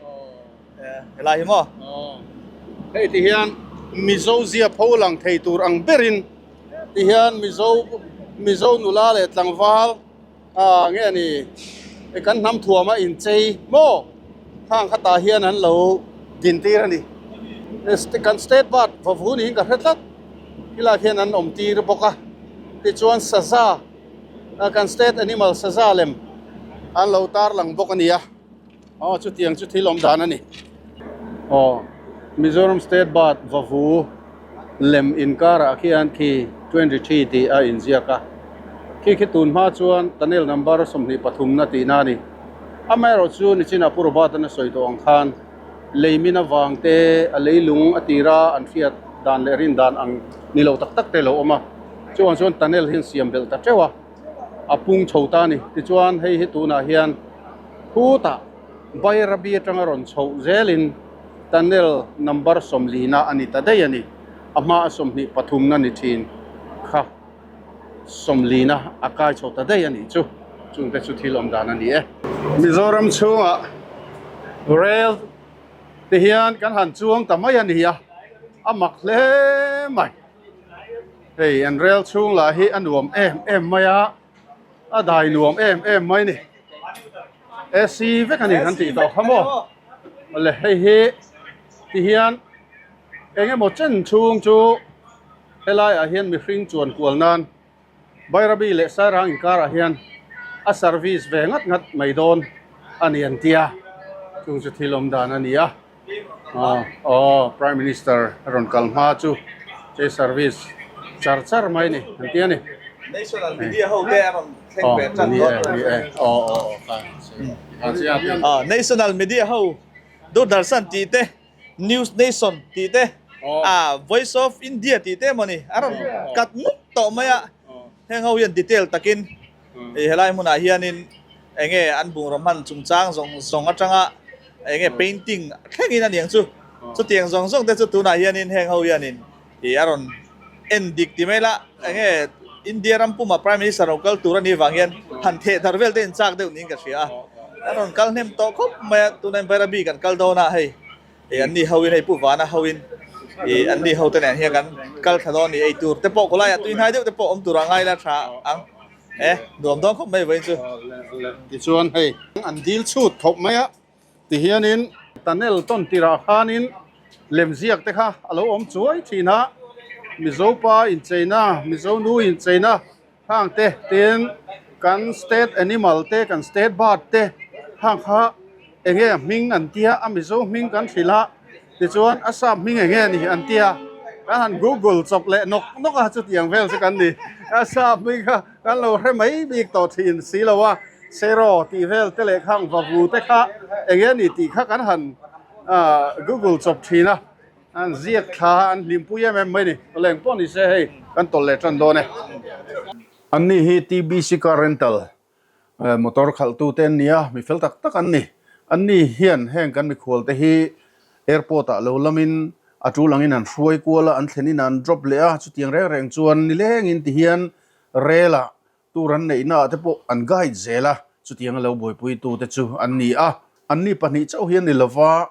helai hi maw. Hei ti hian Mizo zia pho lang thei tur ang berin ti hian Mizo Mizo nula leh tlangval Ah nge ni kan hnam thuam a inchei maw khang khatah hian an lo din tir a ni kan state bird vavu niin ka hre tlat khilai khian an awm tir bawk a tichuan saza kan state animal saza lem an lo tar lang bawk a ni a. Aw chutiang chu thil awm dan a ni. Aw Mizoram State Bird vavu lem inkarah khian khi 23 tih a inziak a, khi khi tun hma chuan tunnel number 23 na tihna a ni. Amaherawh chu nichinah Pu Robert-an a sawi tawh ang khan leimin avang te a leilung a tira an hriat dan leh rin dan ang ni lo tak tak te lo awm a, chuvang chuan tunnel hi an siam belh ta teuh a. a pung chho ta a ni. Tichuan hei hi tunah hian khutah Bairabi atanga rawn chhoh zelin tunnel number 40 a ni ta daih a ni. A hma a 23 na ni thin kha 40 a kai chho ta daih a nih chu. Chungte chu thil awm dan a ni e. Mizoram chhungah rail te hian kan han chuang ta mai a ni a, a mak hle mai. Hei an rel chhung lah hi a nuam em em mai a, a dai nuam em em mai ni. AC vek a ni kan tih tawh kha maw. Awle hei hi ti hian eng emaw chen chhung chu helai ah hian mihring chuan kual nan Bairabi leh Sairang inkarah hian a service ve ngat ngat mai dawn a ni an tia, chung chu thil awm dan a ni a. Aw Prime Minister a rawn kal hma chu che service. char char mai ni an ti a ni. National media ho te a rawn thleng ve tan dawn a ni. National media ho Doordarshan tih te News Nation tih te ah Voice of India tih te emaw ni a rawn cut nuk tawh mai a heng ho hian detail takin ih helai hmunah hianin eng nge an bungraw hman chungchang zawng zawng atanga eng nge painting thlengin a niang chu chutiang zawng zawng te chu tunah hianin heng ho hianin ih a rawn en dik ti mai la eng nge India ram puma Prime Minister lo kal tur a nih vang hian han theh thar vel te in chak deuh niin ka hria a, a rawn kal hnem tawh khawp mai a, tunah hian Bairabi kan kal dawn a hei ih an ni ho in hei Pu Vana ho in ih an ni ho te nen hian kan kal thla dawn a ni, ei tur te pawh khawlaiah tui hnai deuh te pawh awm turah ngai la tha ang e, nuam dawn khawp mai vawiin chu. Tichuan hei an dil chhut khawp mai a. Tihianin tunnel tawn tirah khanin lemziak te kha a lo awm chuai thin a, Mizo pa incheina, Mizo nu incheina hang te tin kan state animal te, kan state bird te hang kha eng nge hming an tia a Mizo hming kan hrilh a, tichuan a sap hming eng nge ni an tia kan han google chawp leh nawk nawk a chutiang vel chu kan ni, a sap hming kha. Kan lo hre mai bik tawh thin si lo a, Sero tih vel te leh khang vavu te kha eng nge ni tih kha kan han google chawp thin a, an ziak thla a an hlimpui em em mai ni. Leng pawh ni se hei kan tawlh leh tan dawn e. Anni hi TBC car rental motor khalhtu te an ni a, mi fel tak tak an ni. Anni hian heng kan mikhual te hi airport ah lo lamin a tul angin an hruai kual a, an thlenin an drop leh a, chutiang reng reng chuan nilengin tihian Rel ah tur an neihna ah te pawh an guide zel a, chutiang a lo buaipuitu te chu an ni a. Anni pahnih chauh hi an ni lova,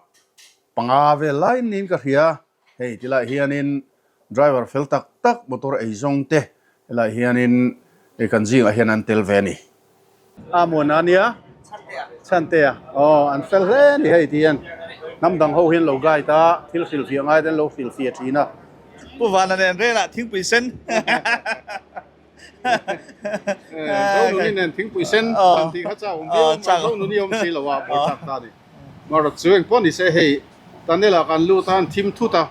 panga vel lai niin ka hria. Hei tilai hianin driver fel tak tak motor ei zawng te helai hianin kan zingah hian an tel ve a ni. A muan a nia, Chhantea, aw an fel hle a ni hei ti hian hnam dang ho hian lo guide a, thil hrilhfiah ngai te an lo hrilhfiah thin a. Pu Vana nen relah thingpui sen. Zonuni nen thingpui sen han tih kha chau awm viau mai, Zonuni awm si lo a, buai thlak ta a ni. Marawt chu engpawh ni se hei tunnel ah kan lut a an thim thut a,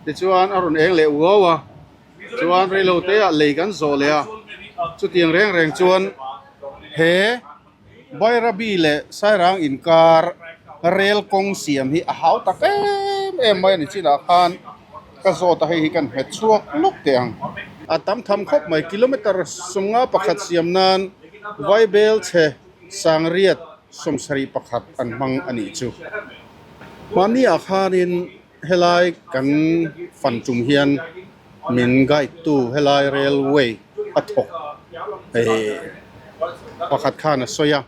tichuan a rawn eng leh uau a, chuan reilote ah lei kan zawh leh a, chutiang reng reng chuan he Bairabi leh Sairang inkar rel kawng siam hi a hau tak em em mai a ni chinah khan ka zawt a hei hi kan hmet chhuak lawk teh ang. A tam tham khawp mai kilometer 51 siam nan Vaibel chhe Sangriat 71 an hmang a nih chu. Mahni ah khanin helai kan fan tum hian min guide tu helai railway a thawk eh pakhat khan a sawi a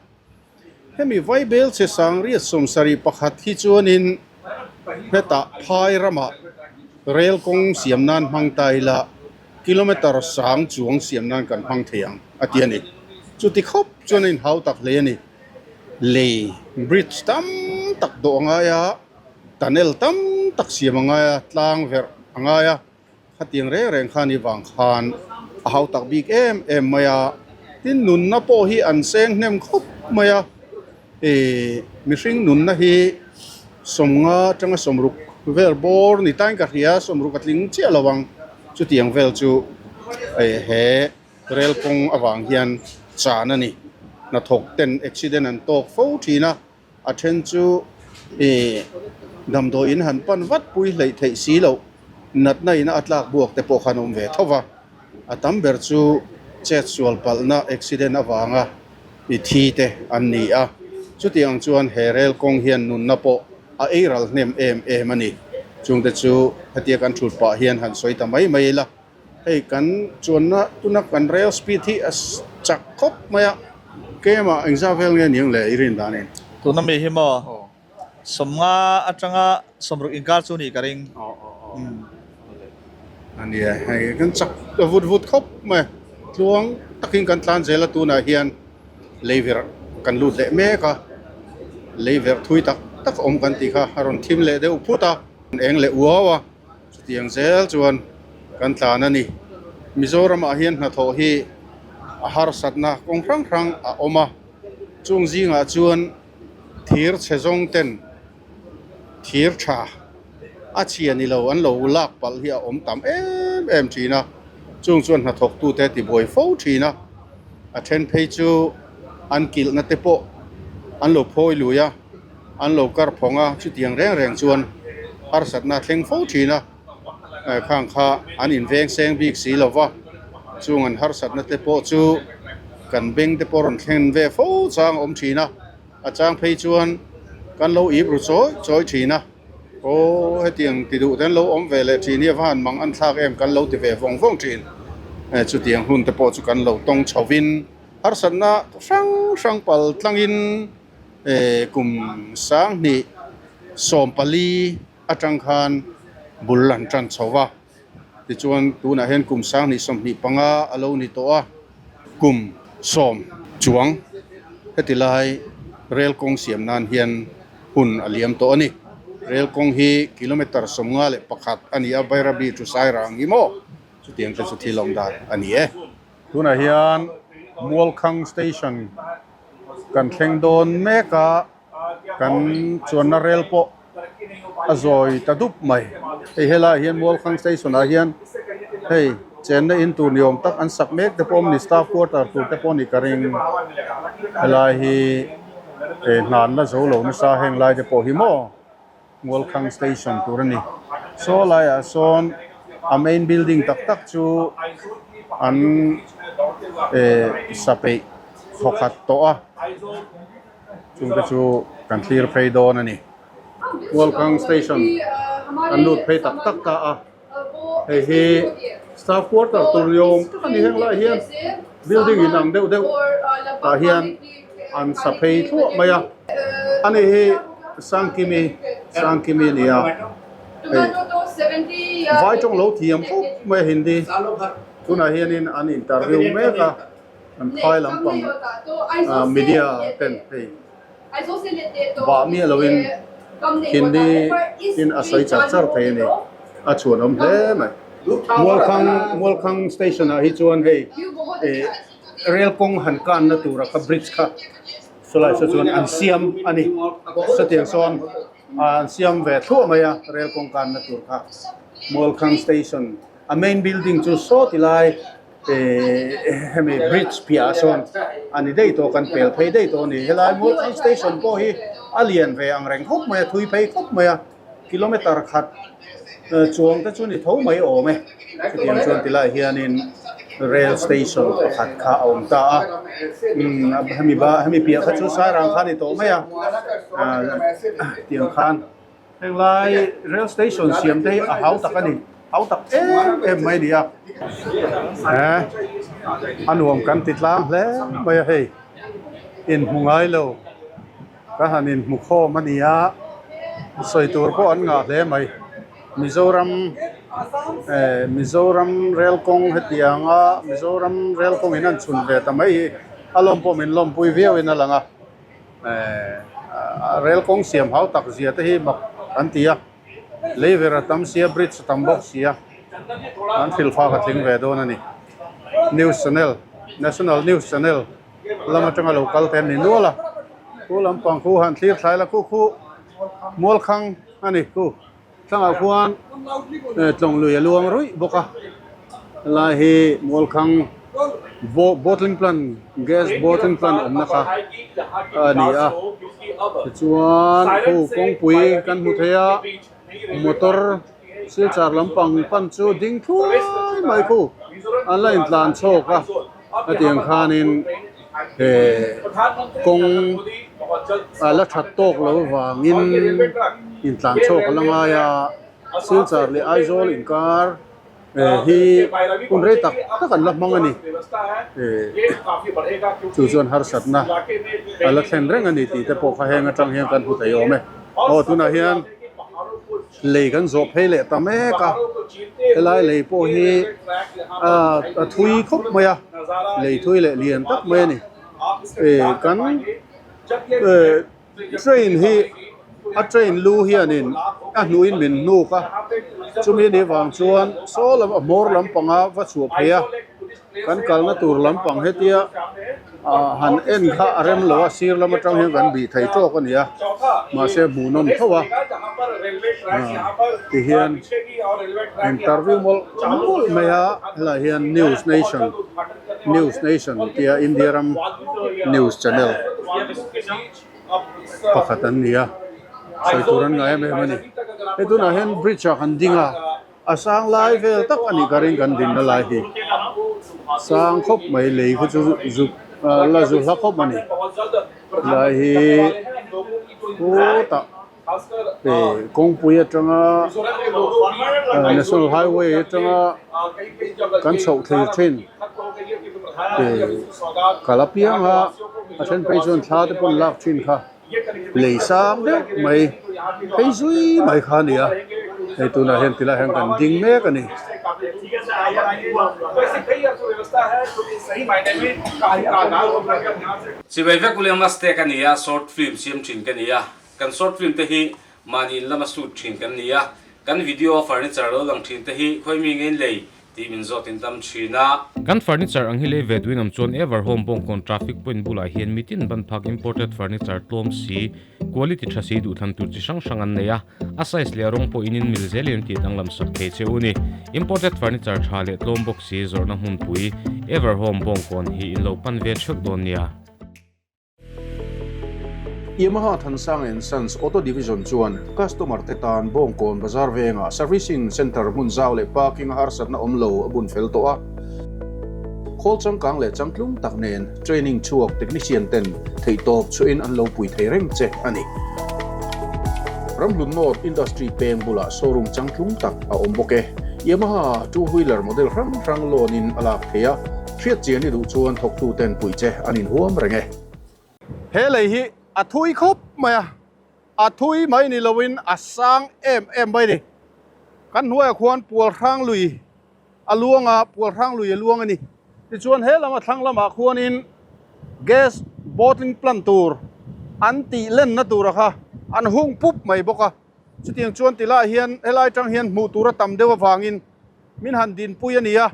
hemi vaibel che sangriat 71 hi chuanin hetah phai ramah rail kawng siam nan hmang ta ila kilometer sang chuang siam nan kan hmang thei ang a ti a ni chuti khawp chuan a inhau tak hle a ni lei bridge tam tak dawh a ngai a. Tunnel tam tak siam a ngai a, tlang verh a ngai a, khatiang reng reng khan i vang khan a hau tak bik em em mai a, tin nunna pawh hi an seng hnem khawp mai a, ih mihring nunna hi 50 atanga 60 vel bawr ni tain ka hria, 60 a tling chiah lo ang, chutiang vel chu ih he rel kawng avang hian chan a ni, hnathawk ten accident an tawk fo thin a. A then chu ih damdawiin han pan vat pui hleih theih si loh natna ina a tlak buak te pawh khan a awm ve tho va, a tam ber chu chet sual palhna accident avanga i thi te an ni a, chutiang chuan he rel kawng hian nunna pawh a ei ral hnem em em a ni. Chungte chu hetia kan thut pah hian han sawi ta mai mai ila. Hei kan chuanna tuna kan rail speed hi a chak khawp mai a, keimah engzah vel nge niang le i rin dan in? Tuna mi hi maw 50 atanga 60 inkar chu nih ka ring. A nia hei kan chak vut vut khawp mai a, tluang takin kan tlan zel a tunah hian leiverh kan lut leh mek a, leiverh thui tak tak awm kan tih kha a rawn thim leh deuh phut a, eng leh uau a. Chutiang zel chuan kan tlan a ni. Mizoramah hian hnathawh hi a harsatna kawng hrang hrang a awm a, chung zingah chuan thir chhe zawng ten thir tha a chhia ni lo an lo lak palh hi a awm tam em em thin a. Chung chuan hnathawktute a tibuai fo thin a, a then phei chu an kilhna te pawh an lo phawi lui a, an lo kar phawng a, chutiang reng reng chuan harsatna a thleng fo thin a, khang kha an inveng seng bik si lo va, chung an harsatna te pawh chu kan beng te pawh rawn thlen ve fo chang a awm thin a, a chang phei chuan kan lo ip ru chawi chawi thin a. Aw hetiang ti duh te an lo awm ve leh thin hi a va han mang an thlak em kan lo ti ve vawng vawng thin. Chutiang hun te pawh chu kan lo tawng chho in harsatna hrang hrang pal tlang in kum sanghnih 14 atang khan bul an tan chho va. Tichuan tunah hian kum 20 25 a lo ni tawh a, kum 10 chuang heti lai rel kawng siam nan hian hun a liam tawh a ni. Rel kawng hi kilometre 51 a ni a, Bairabi to Sairang hi maw? Chutiang te chu thil awm dan a ni e. Tunah hian Mualkhang Station kan thleng dawn mek a. Kan chuanna rel pawh a zawi ta dup mai. Hei helaiah hian Mualkhang station ah hian hei chenna in tur ni awm tak an sak mek te pawh awm a ni staff quarter tur te pawh a ni ka ring. Helai hi hna an la zo lo nasa heng lai te pawh hi maw. Mualkhang station tur a ni. Saw laiah sawn a main building tak tak chu an eh sa peih thawkhat tawh a, chungte chu kan thlir phei dawn a ni. Mualkhang station an lut phei tak tak ta a, hei hi staff quarter tur ni awm tak a ni heng laiah hian building in ang deuh deuh tah hian an sa phei thluah mai a. Ani hi Sangkimi Sangkimi a ni a, hei vai tawng lo thiam khawp mai a Hindi tunah hianin an interview mek a, an phai lampang media ten hei vah miah loin Hindi in a sawi char char thei a ni, a chhuanawm hle mai. Mualkhang Mualkhang station ah hi chuan hei eh rel kawng han kanna tura kha bridge kha chulai saw chuan an siam a ni chutiang sawn an siam ve thluah mai a rel kawng kanna tur kha Mualkhang station a main building chu saw ti lai eh hemi bridge piah ah sawn a ni daih tawh kan pel phei daih tawh a ni helai Mualkhang station pawh hi a lian ve ang reng khawp mai a thui phei khawp mai a kilometer khat chuang te chu ni tho mai awm e chutiang chuan ti lai hianin rail station pakhat kha a awm ta a umm hemi ba hemi piah kha chu sairang kha a ni tawh mai a tiang khan henglai rail station siam te hi a hau tak a ni hau tak em em mai a ni a eh a nuam kan ti tlang hle mai a hei inhmu ngai lo. Ka han inhmu khawm a ni a, sawi tur pawh an ngah hle mai. Mizoram eh Mizoram rel kawng hetiang a Mizoram rel kawng in an chhun ve ta mai hi a lawm pawh min lawmpui viau in a lang a, eh rel kawng siam hau tak zia te hi mak an ti a, lei ver a tam sia bridge a tam bawk sia an hrilhfak a tling ve dawn a ni. News channel national news channel. Lam atanga lo kal te an ni nual a, khu lampang khu han thlir thlai la khu khu Mualkhang a ni khu thlangah khuan tlawng lui a luang ruih bawk a helai hi Mualkhang bottling plant gas bottling plant awmna kha a ni a tichuan khu kawngpui kan hmu thei a motor silchar lampang pan chu ding thuai mai khu an la intlan chhawk a. Hetiang khanin he kawng a la that tawk lo vangin intlan chhuak a la ngai a, Silchar leh Aizawl inkar hi hun rei tak tak an la hmang a ni. Chu chuan harsatna a la thlen reng a ni tih te pawh kha heng atang hian kan hmu thei awm e. Aw tunah hian. Lei kan zawh phei leh ta mek a, helai lei pawh hi a thui khawp mai a, lei thui leh lian tak mai a ni. Ih kan eh train hi a train lu hianin a hnuhin min hnuk a, chumi anih vang chuan saw lam a hmawr lampanga va chhuah phei a. Kan kalna tur lampang hetia ah han en kha a rem lo a, sir lam atang hian kan bih thei tawk a ni a, mahse hmuhnawm tho a. Ti hian interview mawlh mawlh mai a helaiah hian news nation news nation tia India ram news channel pakhat an ni a sawi tur an ngai em em a ni hei tunah hian bridge ah kan ding a a sang lai vel tak a nih ka ring kan dinna lai hi sang khawp mai lei kha chu zuk la zu hla khawp a ni helai hi khutah kawngpui atanga national highway atanga kan chhoh thlir thin kal apiang a a then phei chuan thla te pawh an lak thin kha lei sang deuh mai phei zui mai kha a ni a hei tunah hian tilai hian kan ding mek a ni. Chibai vek William Maste ka ni a, short film siam thin ka ni a. Kan short film te hi mahni in lama shoot thin kan ni a, kan video a furniture lo lang thin te hi khawi mi nge in lei tih min zawt in tam thin a. Kan furniture ang hi lei ve duin awm chuan Ever Home Bawngkawn traffic point bulah hian mitin ban phak imported furniture tlawm si, quality tha si duhthlan tur chi hrang hrang an nei a, a size leh a rawng pawh in in mil zelin an tih danglam sak thei che u ni. Imported furniture tha leh tlawm bawk si zawrhna hmunpui Ever Home Bawngkawn hi in lo pan ve theuh dawn nia. Yamaha Thansang and Sons Auto Division chuan customer te tan Bawngkawn Bazar vengah Servicing Centre hmun zau leh parking a harsatna awm lo a bun fel tawh a. Khawl changkang leh changtlung tak nen training chhuak technician ten theihtawp chhuahin an lo pui thei reng che a ni. Ramhlun North Industry peng bulah showroom changtlung tak a awm bawk e. Yamaha two wheeler model hrang hrang loan in a lak thei a. Hriat chian i duh chuan thawktu ten puih che an inhuam reng e. He lei hi a thui khawp mai a, a thui mai ni loin a sang em em mai ni. Kan hnuaiah khuan Pualhrang lui a luang a, Pualhrang lui a luang a ni. Tichuan he lama thlang lamah khuanin gas bottling plant tur an tih lenna tura kha an hung pup mai bawk a. Chutiang chuan tilaiah hian helai atang hian hmuh tur a tam deuh avangin min han dinpui a ni a.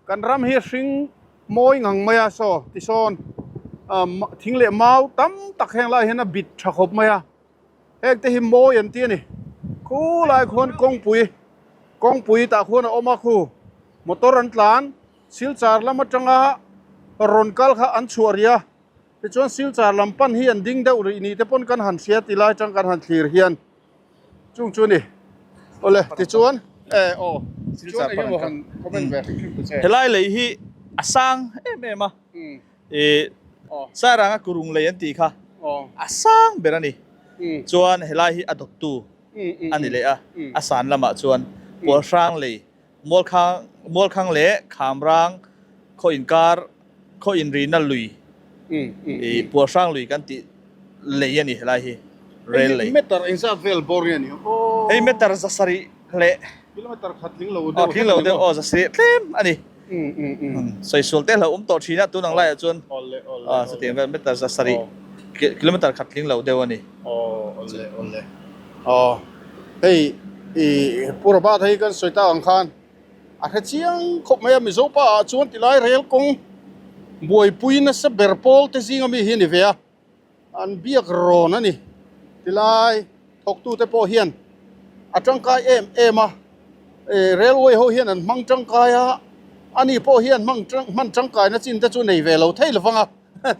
Kan ram hi hring mawi ngang mai a, saw tisawn thing leh mau tam tak heng lai hian a bit tha khawp mai a, heng te hi mawi an ti a ni. Khu lai khuan kawngpui kawngpui tah khuan a awm a khu motor an tlan silchar lam atanga rawn kal kha an chhuah rih a, tichuan silchar lam pan hi an ding deuh rih ni te pawn kan han hria ti lai atang kan han thlir hian. Chung chu ni. Awle tichuan e aw chuan eng emaw han comment ve hrim hrim ta che. Helai lei hi a sang em em a. I Sairanga kurung lei an tih kha a sang ber a ni. Chuan helai hi a dawttu a ni leh a. A san lamah chuan Pualhrang lei Mualkhang Mualkhang leh Khamrang khaw inkar khaw inrina lui i Pualhrang lui kan tih lei a ni helai hi rail lei. Hei meter engzat vel bawr nge ni aw? Hei meter zasarih leh kilometer khat tling lo deuh tling lo deuh aw zasarih tlem a ni. Sawi sual te hlauh awm tawh thin a tun ang laiah chuan chutiang vel meter zasarih kilometer khat tling lo deuh a ni. Aw awle awle. Aw, hei i Pu Robert hei kan sawi tak ang khan a hre chiang khawp mai a, Mizo pa ah chuan tilai rel kawng buaipui nasa ber pawl te zinga mi hi a ni ve a, an biak rawn a ni. Tilai thawktu te pawh hian a tangkai em em a, railway ho hian an hmang tangkai a, ani pawh hian hmang hman tangkai na chin te chu nei ve lo thei lovang a,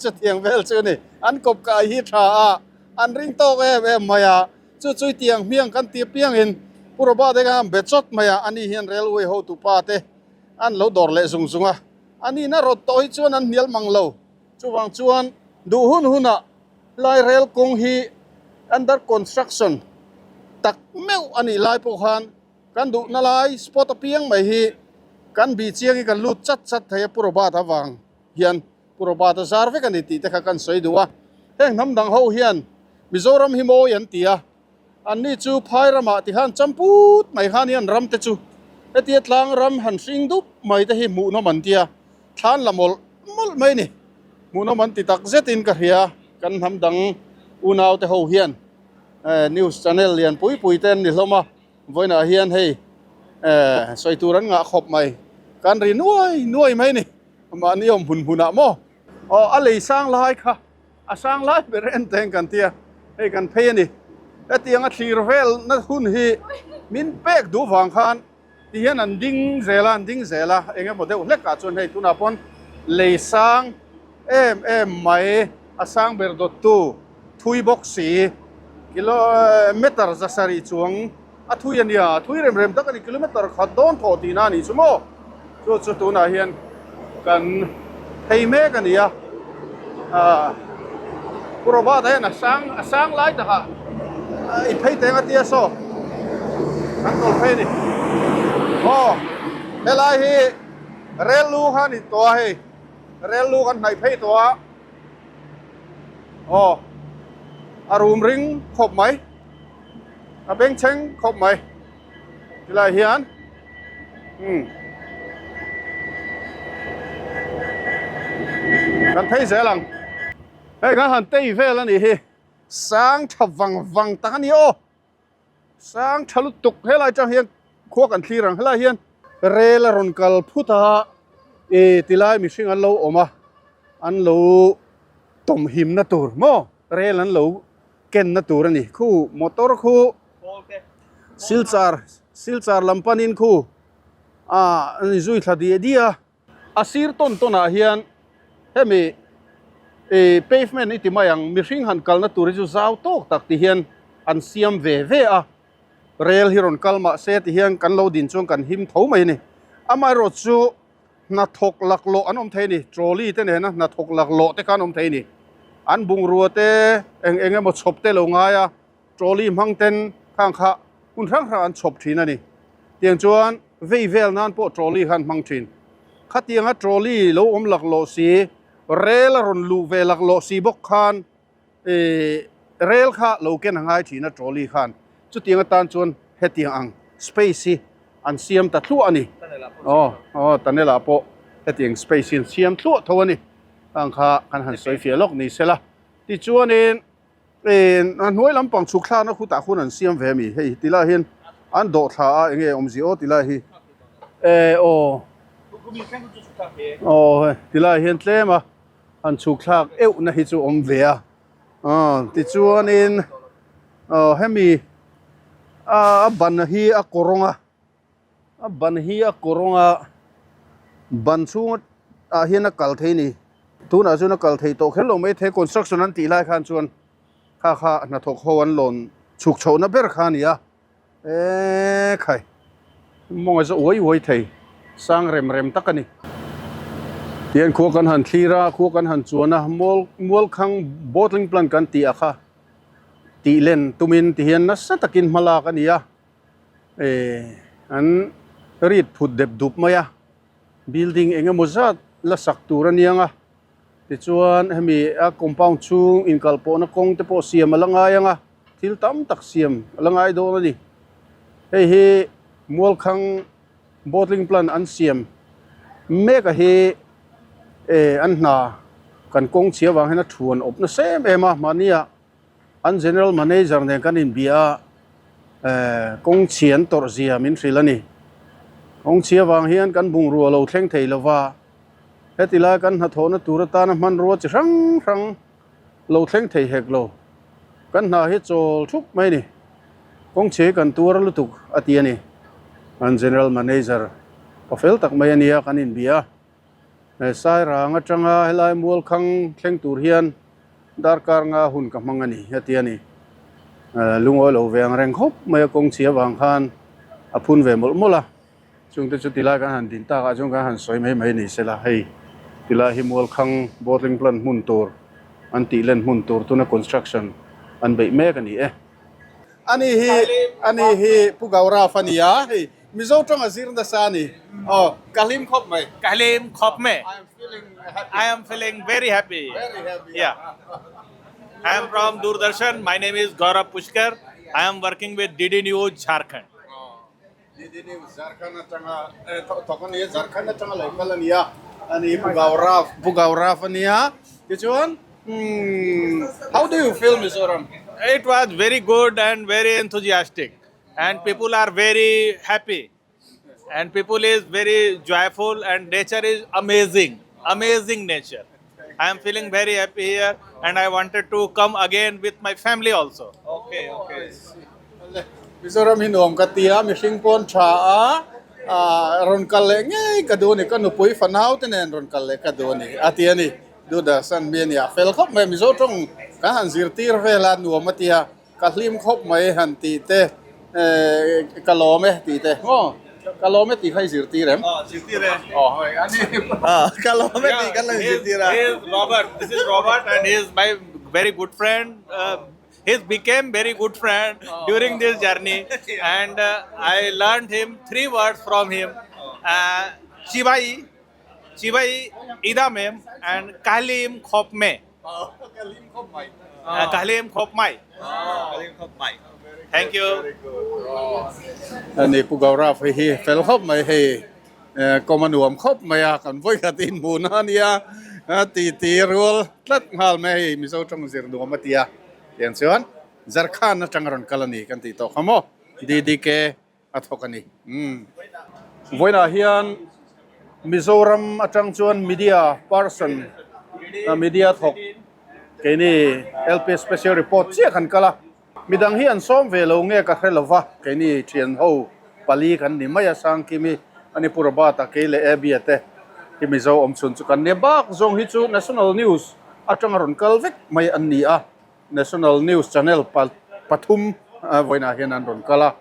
chutiang vel chu a ni. An kawp kai hi tha a. An ring tawk em em mai a, chu chui tiang hmiang kan ti apiangin Pu Robert te khan be chawt mai a, ani hian railway hotu pa te an lo dawr leh zung zung a, ani na rawt tawh hi chuan an hnial mang lo. Chuvang chuan duh hun hunah lai rail kawng hi under construction tak meuh a nih lai pawh khan kan duhna lai spot apiang mai hi kan bih chiang hi kan lut chat chat thei a Pu Robert avang hian. Pu Robert a zar vek a ni tih te kha kan sawi duh a, heng hnam dang ho hian Mizoram hi mawi an ti a, anni chu phai ramah ti khan champut mai khan hian ram te chu hetia tlang ram han hring dup mai te hi hmuhnawm an ti a, thlan la mawlh mawlh mai ni, hmuhnawm an ti tak zetin ka hria, kan hnam dang unau te ho hian news channel lian pui pui te an ni hlawm a, vawiinah hian hei sawi tur an ngah khawp mai, kan ri nuai nuai mai ni. Mahni awm hmun hmunah maw? Aw a lei sang lai kha a sang lai ber en teng kan tia hei kan phei a ni. Hetianga thlir velna hun hi min pek duh vang khan ti hian an ding zel a, an ding zel a, eng emaw deuh hlek ah chuan hei tunah pawn lei sang em em mai a sang ber dawttu thui bawk si kilo meter za sarih chuang a thui a nia, a thui rem rem tak a ni, kilometer khat dawn thaw tihna a nih chu maw? Chu chu tunah hian kan phei mek a ni a, ah Pu Robert-a hian a sang a sang lai takah i phei teng a tia saw kan tawl phei a ni. Aw helai hi rel lu kha a ni tawh a hei, rel lu kan hnaih phei tawh a, aw a rum ring khawp mai. A bengchheng khawp mai tilai hian umm kan phei zel ang hei kan han tei vel a nih hi sang tha vang vang tak a ni aw sang tha lutuk helai tang hian khua kan thlir ang helai hian rel a rawn kal phut a ih tilai mihring an lo awm a an lo tawmhimna tur maw rel an lo kenna tur a ni. Khu motor khu Silchar Silchar lam panin khu ah an inzui thla diah diah a. A sir tawn tawn ah hian hemi ih pavement i ti mai ang mihring han kalna tur hi chu zau tawk tak ti hian an siam ve ve a. Rel hi rawn kal mah se ti hian kan lo din chuan kan him tho mai a ni. Amaherawh chu Hnathawk laklawh an awm thei a ni. Trolley te nena hnathawk laklawh te kha an awm thei a ni. An bungrua te eng eng emaw chhawp te lo ngai a, trolley hmang ten khang kha hun hrang hrang an chhawp thin a ni. Tiang chuan vei vel nan pawh trolley kha an hmang thin. Khatianga trolley lo awm laklawh si, rel a rawn luh ve laklawh si bawk khan Ih rel kha lo ken a ngai thin a trolley khan chutiang atan chuan hetiang ang space hi an siam ta thluah a ni. Aw aw tunnel ah pawh hetiang space hi an siam thluah tho a ni. Ang kha kan han sawi fiah lawk ni sela. Tichuanin ih a hnuai lampang chhuk thlakna khutah hun an siam ve a mi hei tilai hian an dawh thla a enge awmzia aw tilai hi eh aw aw tilai hian tlem a. Han chhuk thlak euh na hi chu awm ve a aw tichuanin aw hemi a ban hi a kawrawng a a ban hi a kawrawng a ban chhung ah hian a kal thei a ni tunah chuan a kal thei tawh kher lo mai thei construction an tih lai khan chuan kha kha hnathawk ho an lawn chhuk chhoh na ber kha a ni a. Eee khai mawnga chu uai uai thei sang rem rem tak a ni. Tihian khua kan han thlir a, khua kan han chuan a, mual mualkhang bottling plant kan tih a kha tih len tumin tihian nasa takin hma lak a ni a, eee an rit phut dep dup mai a, building eng emaw zat la sak tur a niang a, tichuan hemi a compound chhung inkalpawhna kawng te pawh siam a la ngai ang a. Thil tam tak siam a la ngai dawn a ni. Hei hi Mualkhang bottling plant an siam mek a hi eh an hna kan kawng chhia vang hian a thuan awp nasa em em a. Mahnia an general manager nen kan inbia a eh kawng chhia an tawrh zia min hrilh a ni. Kawng chhia vang hian kan bungrua lo thleng thei lova heti lai kan hnathawhna tur atana hmanrua chi hrang hrang lo thleng thei hek lo. Kan hna hi chawl thup mai a ni. Kawngchhe kan tuar lutuk a ti a ni. An General Manager pa fel tak mai a nia kan inbia. He Sairang atanga helai Mualkhang thleng tur hian darkar nga hun ka hmang a ni a ti a ni. Lungawi lo ve ang reng khawp mai a kawngchhe avang khan a phun ve mawlh mawlh a. Chungte chu tilai kan han din takah chuan kan han sawi mai mai ni sela, hei tilai hi Mualkhang bottling plant hmun tur an tih len hmun tur tuna construction an beih mek a ni e. Ani hi ani hi Pu Gaurav a ni a, hei Mizo tawng a zir nasa a ni. Aw ka hlim khawp mai. Ka hlim khawp mai. I am feeling happy. I am feeling very happy. Very happy. Yeah. I am from Doordarshan. My name is Gaurav Pushkar. I am working with DD News Jharkhand. DD News Jharkhand atanga thawk a nia, Jharkhand atanga lo kal a nia, ani Pu Gaurav, Pu Gaurav a nia, tichuan umm how do you feel Mizoram? It was very good and very enthusiastic and people are very happy and people is very joyful and nature is amazing, amazing nature. I am feeling very happy here and I wanted to come again with my family also. Okay, okay. Mizoram hi nuam ka ti a, mihring pawn tha a, rawn kal leh ngei ka duh a ni, ka nupui fanau te nen rawn kal leh ka duh a ni, a ti a ni. Doordarshan mi a ni a, fel khawp mai, Mizo tawng kan han zirtir vel a, nuam a ti a, ka hlim khawp mai han tih te, ka lawm e tih te, maw? Ka lawm e tih kha i zirtir em? Aw, zirtir e. Aw, hei a ni. Ka lawm e tih kan lo zirtir a. He is Robert, this is Robert and he is my very good friend. He became very good friend during this journey and I learned him three words from him. Chibai, Chibai, Idamem and Kahlim Khopme. Kahlim Khopmai. Thank you. Ani Pu Gaurav hei hi fel khawp mai hei kawm a nuam khawp mai a kan vawi khat inhmuh na ania ti ti rual tlat nghal mai hei Mizo tawng zir nuam a ti a tiang chuan Jharkhand atang a rawn kal a ni kan tih tawh kha maw DDK a thawk a ni umm vawiinah hian Mizoram atang chuan media person media thawk keini LP special report chiah kan kal a. Midang hi an sawm ve lo nge ka hre lo va, keini thian ho pali kan ni mai a, Sangkimi, Anipura Bata, kei leh Abia te hi Mizo awm chhun chu kan nia. Bak zawng hi chu National News atanga rawn kal vek mai an ni a, National News Channel pathum vawiinah hian an rawn kal a,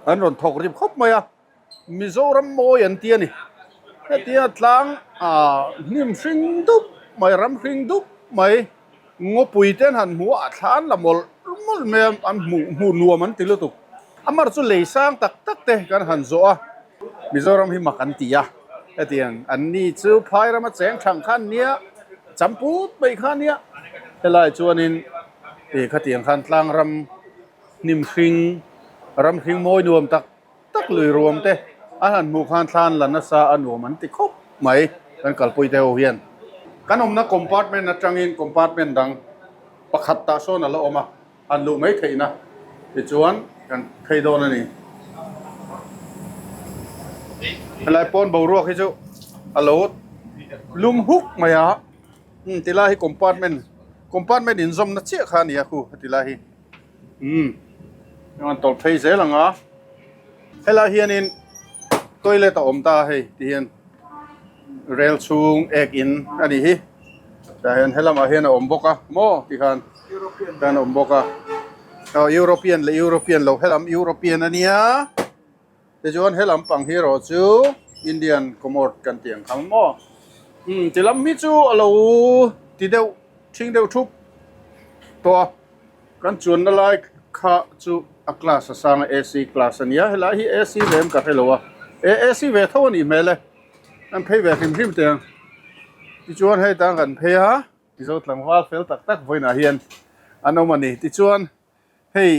an rawn thawk rip khawp mai a. Mizoram mawi an ti a ni. Hetia tlang ah hnim hring dup mai ram hring dup mai ngawpui te an han hmu a a thlan la mawlh mawlh mai a an hmuh hmuh nuam an ti lutuk. A mar chu lei sang tak tak te kan han zawh a Mizoram hi mak an ti a hetiang an ni chu phai rama cheng thang kha an nia champut mai kha a nia helai chuanin ih khatiang khan tlang ram hnim hring ram hring mawi nuam tak tak lui ruam te an han hmuh khan thlan la nasa a nuam an ti khawp mai kan kalpui te ho hian. Kan awmna compartment atangin compartment dang pakhat tah sawn a la awm a, han luh mai theihna tichuan kan phei dawn a ni. Helai pawn boruak hi chu a lo lum huk mai a, umm tilai hi compartment compartment inzawmna chiah kha a ni a khu tilai hi. Umm an tawlh phei zel ang a helai hianin toilet a awm ta a hei ti hian rel chhung ek in a nih hi tah hian helamah hian a awm bawk a maw ti khan khan a awm bawk a aw European leh European lo helam European a nia tichuan helam pang hi erawh chu Indian commode kan tih ang kha maw umm ti lam hi chu a lo ti deuh thing deuh thup tawh a. Kan chuanna lai kha chu a class a sang a AC class a nia helai hi AC ve em ka hre lo a e AC ve tho a nih hmel e an phei ve hrim hrim teh ang tichuan hei tang kan phei a Mizo tlangval fel tak tak vawiinah hian an awm a ni tichuan hei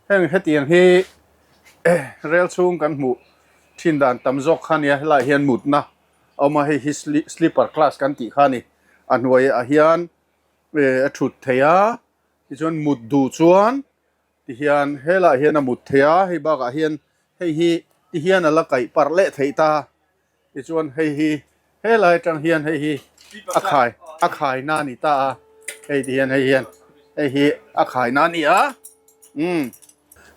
heng hetiang hi rel chhung kan hmuh thin dan tam zawk kha nia helaiah hian mutna a awm a hei hi sleeper class kan tih kha a ni a hnuaiah hian. a thut theih a tichuan mut duh chuan tihian helaiah hian a mut theih a hei bakah hian hei hi tihian a la kaih parh leh theih ta tichuan hei hi helai atang hian hei hi a khai a khai na a ni ta a hei tihian hei hian hei hi a khai na a ni a umm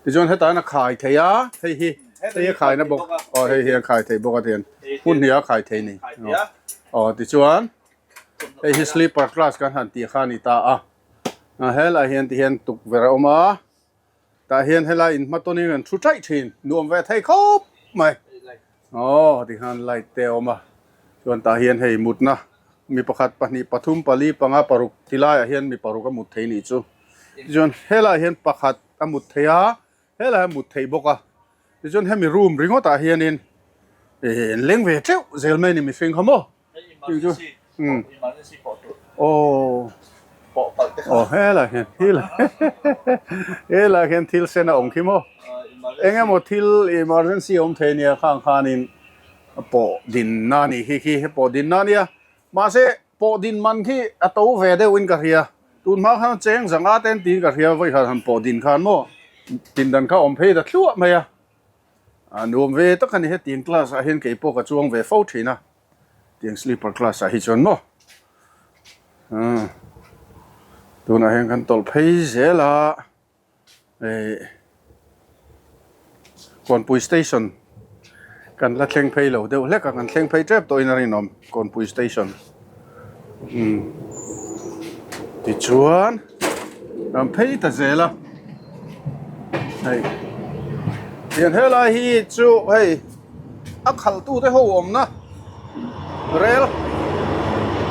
tichuan hetah hian a khai theih a hei hi hei a khai na bawk aw hei hi a khai theih bawk a tihian hmun hnih a khai theih a ni aw tichuan. Hei hi sleeper class kan han tih kha a ni ta a, a helaiah hian ti hian tukverh a awm a, tah hian helai in hma tawnin an thu chaih thin, nuam ve thei khawp mai, aw ti khan light te a awm a, chuan tah hian hei mutna mi pakhat pahnih pathum pali panga paruk ti laiah hian mi paruk a mut thei nih chu, tichuan helaiah hian pakhat a mut thei a, helaiah a mut theih bawk a, tichuan hemi room ringawtah hianin ih an leng ve teuh zel mai a ni mihring kha maw. Aw helai hian thil helai hian thil sen a awm khi maw eng emaw thil emergency a awm thei ania khang khanin pawh dinna a nih khi khi pawh dinna a nia mahse pawh din man khi a to ve deuhin ka hria tun hma khan cheng zanga te an tiin ka hria vawikhat han pawh din khan maw pindan kha a awm phei ta thluah mai a. A nuam ve tak a ni hetiang class ah hian kei pawh ka chuang ve fo thin a tiang sleeper class ah hi chuan maw umm Tunah hian kan tawlh phei zel a ih Kawnpui station kan la thleng phei lo deuh hlek a kan thleng phei tep tawhin a rinawm Kawnpui station umm tichuan kan phei ta zel a hei tiang helai hi chu hei. A khalhtute ho awmna rel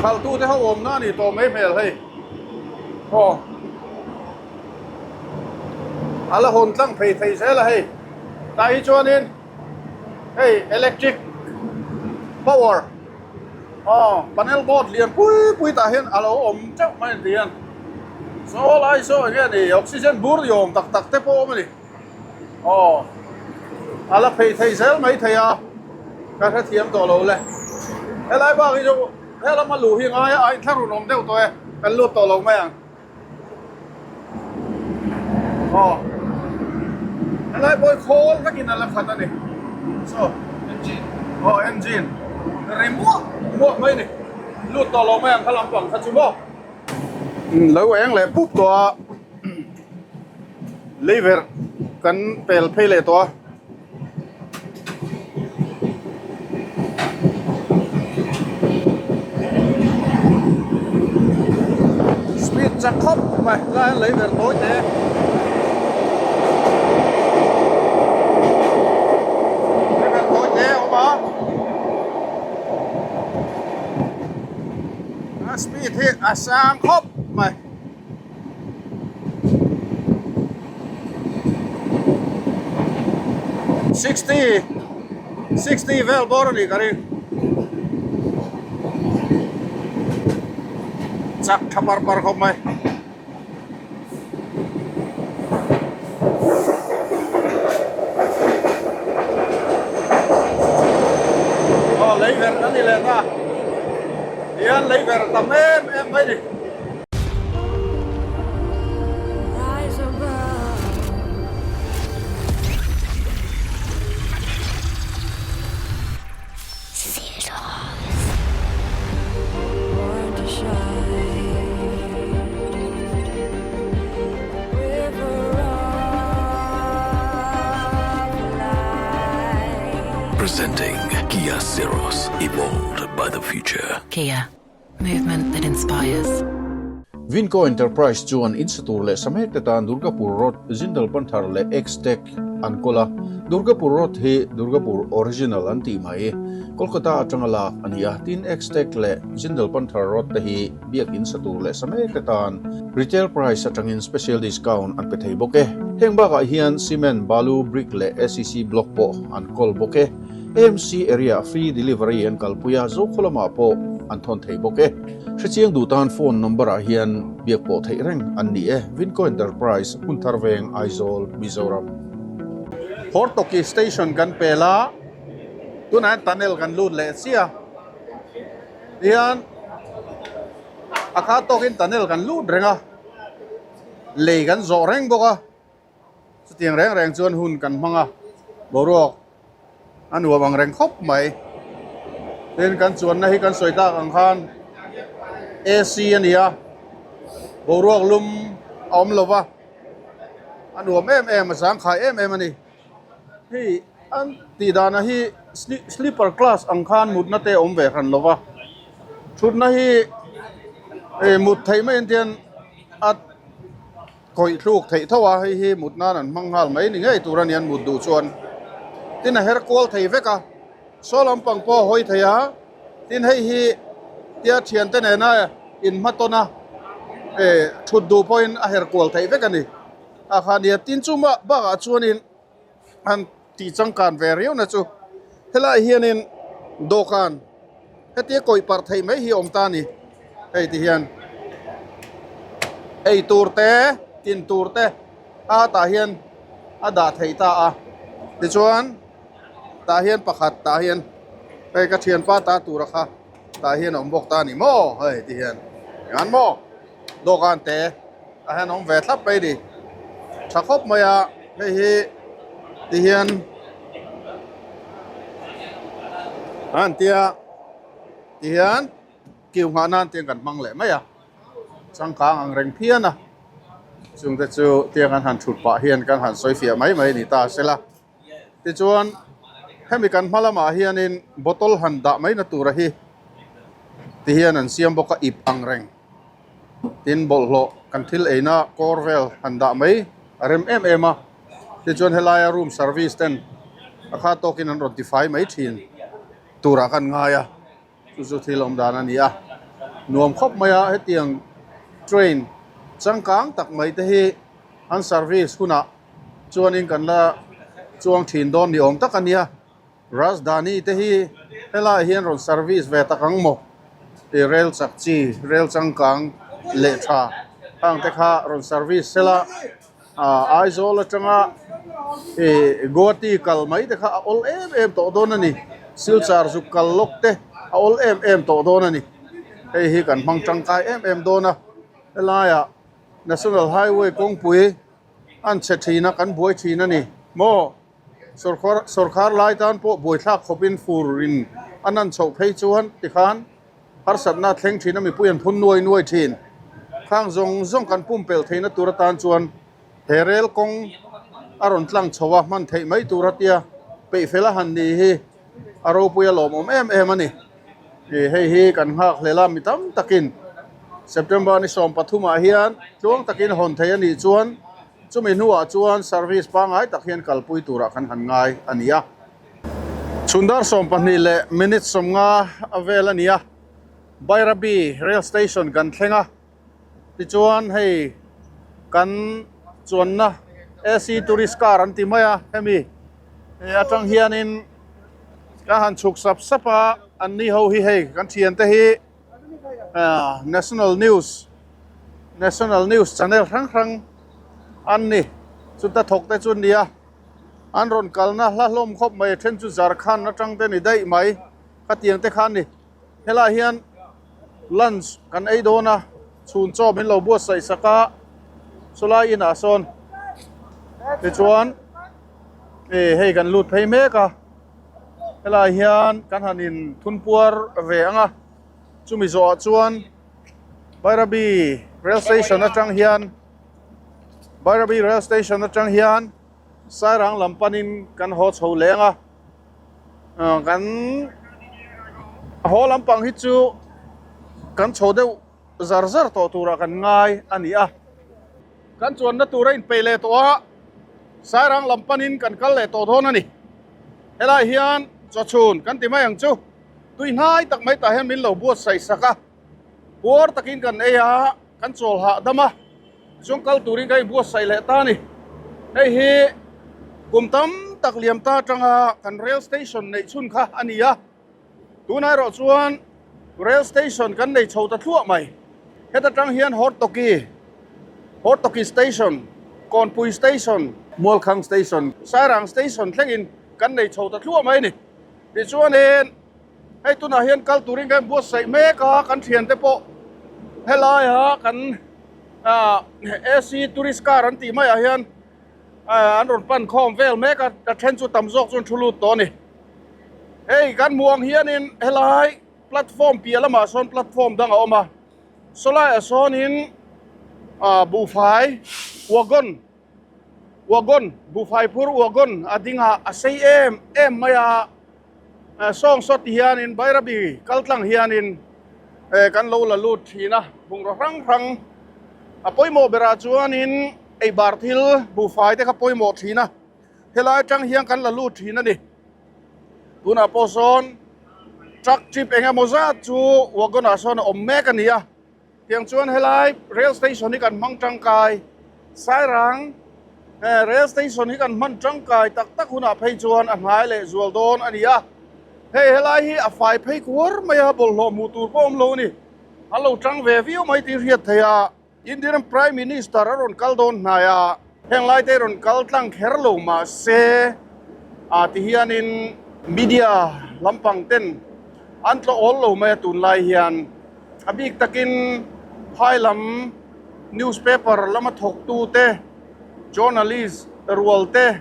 khalhtute ho awmna a ni tawh mai hmel hei aw a la hawn tlang phei thei zel a hei tah hi chuanin hei electric power aw panel board lian pui pui tah hian a lo awm teuh mai a ni hian saw lai saw eng nge ni oxygen bur ni awm tak tak te pawh a awm a ni. Aw a la phei thei zel mai thei a ka hrethiam tawh lo le helai bak hi chu helama luh hi ngai a a inthlahrun awm deuh tawh e kan lut tawh lo mai ang aw helai pawh hi khawl vekin a la khat a ni saw engine aw engine ri muah muah mai a ni lut tawh lo mai ang kha lampang kha chu maw lo eng leh pup tawh a. Leiverh kan pel phei leh tawh a. Speed chak khawp mai lai hian leiverh tawi te. Leiverh tawi te a awm a. A speed hi a sang khawp mai. 60 60 vel bawr a nih ka ring chak tha par par khawp mai. Aw lei verh a ni leh ta hian lei verh tam em em mai ni. Presenting Kia Syros, evolved by the future. Kia, movement that inspires. Vinco Enterprise chuan in sa tur leh sa mek te tan Durgapur Road, Jindal Panthar leh X-Tech an kawl a. Durgapur Road hi Durgapur Original an tih mai. Kolkata atanga lak a ni a, tin X-Tech leh Jindal Panthar Road te hi biakin sa tur leh sa mek te tan retail price atangin special discount an pe thei bawk e. Heng bakah hian cement, balu, brick leh ACC block pawh an kawl bawk e. AMC area free delivery an kalpui a, Zokhaw lamah pawh an thawn thei bawk e. Hrechiang duh tan phone number ah hian biak pawh theih reng an ni e. Vinco Enterprise, Hmunthar Veng, Aizawl, Mizoram. Hortoki station kan pel a, tunah hian tunnel kan lut leh chiah tihian a kha tawkin tunnel kan lut reng a, lei kan zawh reng bawk a. Chutiang reng reng chuan hun kan hmang a, boruak a nuam ang reng khawp mai. Tin, kan chuanna hi kan sawi tak ang khan AC a ni a, boruak lum a awm lo va, a nuam em em, a zangkhai em em a ni. Hei an tih dana hi sleeper class ang khan mutna te a awm ve hran lo va, thutna hi mut theih mai an tian a. Khawih thluk theih tho a, hei hi mut nan an hmang nghal mai ni ngei tur a ni an mut duh chuan. Tin a her kual thei vek a, saw lampang pawh a hawi thei a, tin hei hi tia thiante nena inhmatawn a eh thut duh pawhin a her kual theih vek a ni. A kha nia tin chu mah bakah chuanin an tih changkan ve riau na chu helaiah hianin dawhkan hetia kawih parh theih mai hi a awm ta a ni hei ti hian ei tur te tin tur te a tah hian a dah theih ta a tichuan tah hian pakhat tah hian hei ka thianpa ta tura kha tah hian a awm bawk ta a ni maw hei ti hian engah maw. Dawhkan te ah hian a awm ve thlap mai a ni. Tha khawp mai a hei hi ti hian an tia ti hian kiu nghah nan te kan hmang leh mai a. Changkang ang reng phian a, chungte chu tiang an han thut pah hian kan han sawi fiah mai mai a ni ta sela. Tichuan hemi kan hma lamah hianin bottle han dah mai na tura hi ti hian an siam bawk a ip ang reng. Tin bawlhhlawh kan thil eina kawr vel han dah mai a rem em em a, tichuan helaia room service ten a kha tawkin an rawn tifai mai thin turah kan ngai a. Chu chu thil awm dan a ni a, nuam khawp mai a, hetiang train changkang tak mai te hi an service hunah chuanin kan la chuang thin dawn ni awm tak a nia, Rajdhani te hi helaiah hian rawn service ve tak ang maw tih rel chak chi rel changkang leh tha hang te kha rawn service sela ah Aizawl atanga ih Guwahati kal mai te kha a awl em em tawh dawn a ni Silchar zuk kal lawk te a awl em em tawh dawn a ni hei hi kan hmang tangkai em em dawn a helaiah National Highway kawngpui an chhe thin a kan buai thin a ni maw sawrkhar sawrkhar lai tan pawh buaithlak khawpin fur in a nan chhoh phei chuan tikhan harsatna a thleng thin a mipui an phun nuai nuai thin. Khang zawng zawng kan pumpelh theihna tur atan chuan he rel kawng a rawn tlang chho a hman theih mai tur a tia peih fel a han ni hi a ropui a lawmawm em em a ni. Ih hei hi kan nghak hlel a mi tam takin September ni 13 ah hian tluang takin hawn thei a nih chuan chumi hnuah chuan service pangngai tak hian kalpui turah kan han ngai a ni a. Chhun dar 12 leh minute 50 a vel a ni a, Bairabi rail station kan thleng a, tichuan hei kan chuanna AC tourist car an ti mai a, hemi atang hianin ka han chhuk sap sap a, an ni ho hi hei kan thiante hi national news national news channel hrang hrang an ni, chuta thawk te chu an ni a. An rawn kalna hla hlawm khawp mai a then chu Jharkhand atang te ni daih mai khatiang te kha a ni. Helaiah hian lunch kan ei dawn a, chhun chaw min lo buatsaih sak a, chulai inah sawn tichuan ih hei kan lut phei mek a, helaiah hian kan han in thun puar ve ang a, chumi zawhah chuan Bairabi rail station atang hian. Bairabi rail station atang hian Sairang lam panin kan haw chho leng a, kan haw lampang hi chu kan chho deuh zar zar tawh turah kan ngai a ni a. Kan chuanna tur a inpeih leh tawh a, Sairang lam panin kan kal leh tawh dawn a ni. Helai hian chawchhun kan ti mai ang chu, tui hnai tak mai tah hian min lo buatsaih sak a, puar takin kan ei a. Kan chawl hahdam a, chuan kal turin ka inbuatsaih leh ta a ni. Hei hi kum tam tak liam ta atanga kan rail station neih chhun kha a ni a, tunah erawh chuan rail station kan nei chho ta thluah mai. Heta tang hian Hortoki, Hortoki station, Kawnpui station, Mualkhang station, Sairang station thlengin kan nei chho ta thluah mai a ni. Tichuanin. Hei tunah hian kal turin kan inbuatsaih mek a, kan thiante pawh helaia kan AC tourist car an tih maiah hian an rawn pan khawm vel mek a, a then chu tam zawk chuan thu lut tawh a ni. Hei kan hmuh ang hianin helai platform piah lamah sawn platform dang a awm a, sawlaiah sawnin buhfai wagon wagon buhfai phur wagon a ding a, a sei em em mai a. Sawng sawt ti hianin Bairabi kal tlang hianin kan lo la lut thin a, bungraw hrang hrang a pawimawh berah chuanin eibar thil buhfai te kha pawimawh thin a, helai atang hian kan la lut thin a ni. Tunah pawh sawn truck trip eng emaw zat chu wagon ah sawn a awm mek a ni a, Tiang chuan helai rail station hi kan hmang tangkai Sairang rail station hi kan hman tangkai tak tak hunah phei chuan a hnai leh zual dawn a ni a, hei helai hi a fai phei kuar mai a, bawlhhlawh hmuh tur pawh awm lo a ni, an lo tang ve viau mai tih hriat theih a, Indian Prime Minister a rawn kal dawn hnai a, heng lai te rawn kal tlang kher lo mahse ah ti hianin media lampang ten an tlawh awl lo mai a tunlai hian. A bik takin phai lam newspaper lama thawktu te, journalist rual te,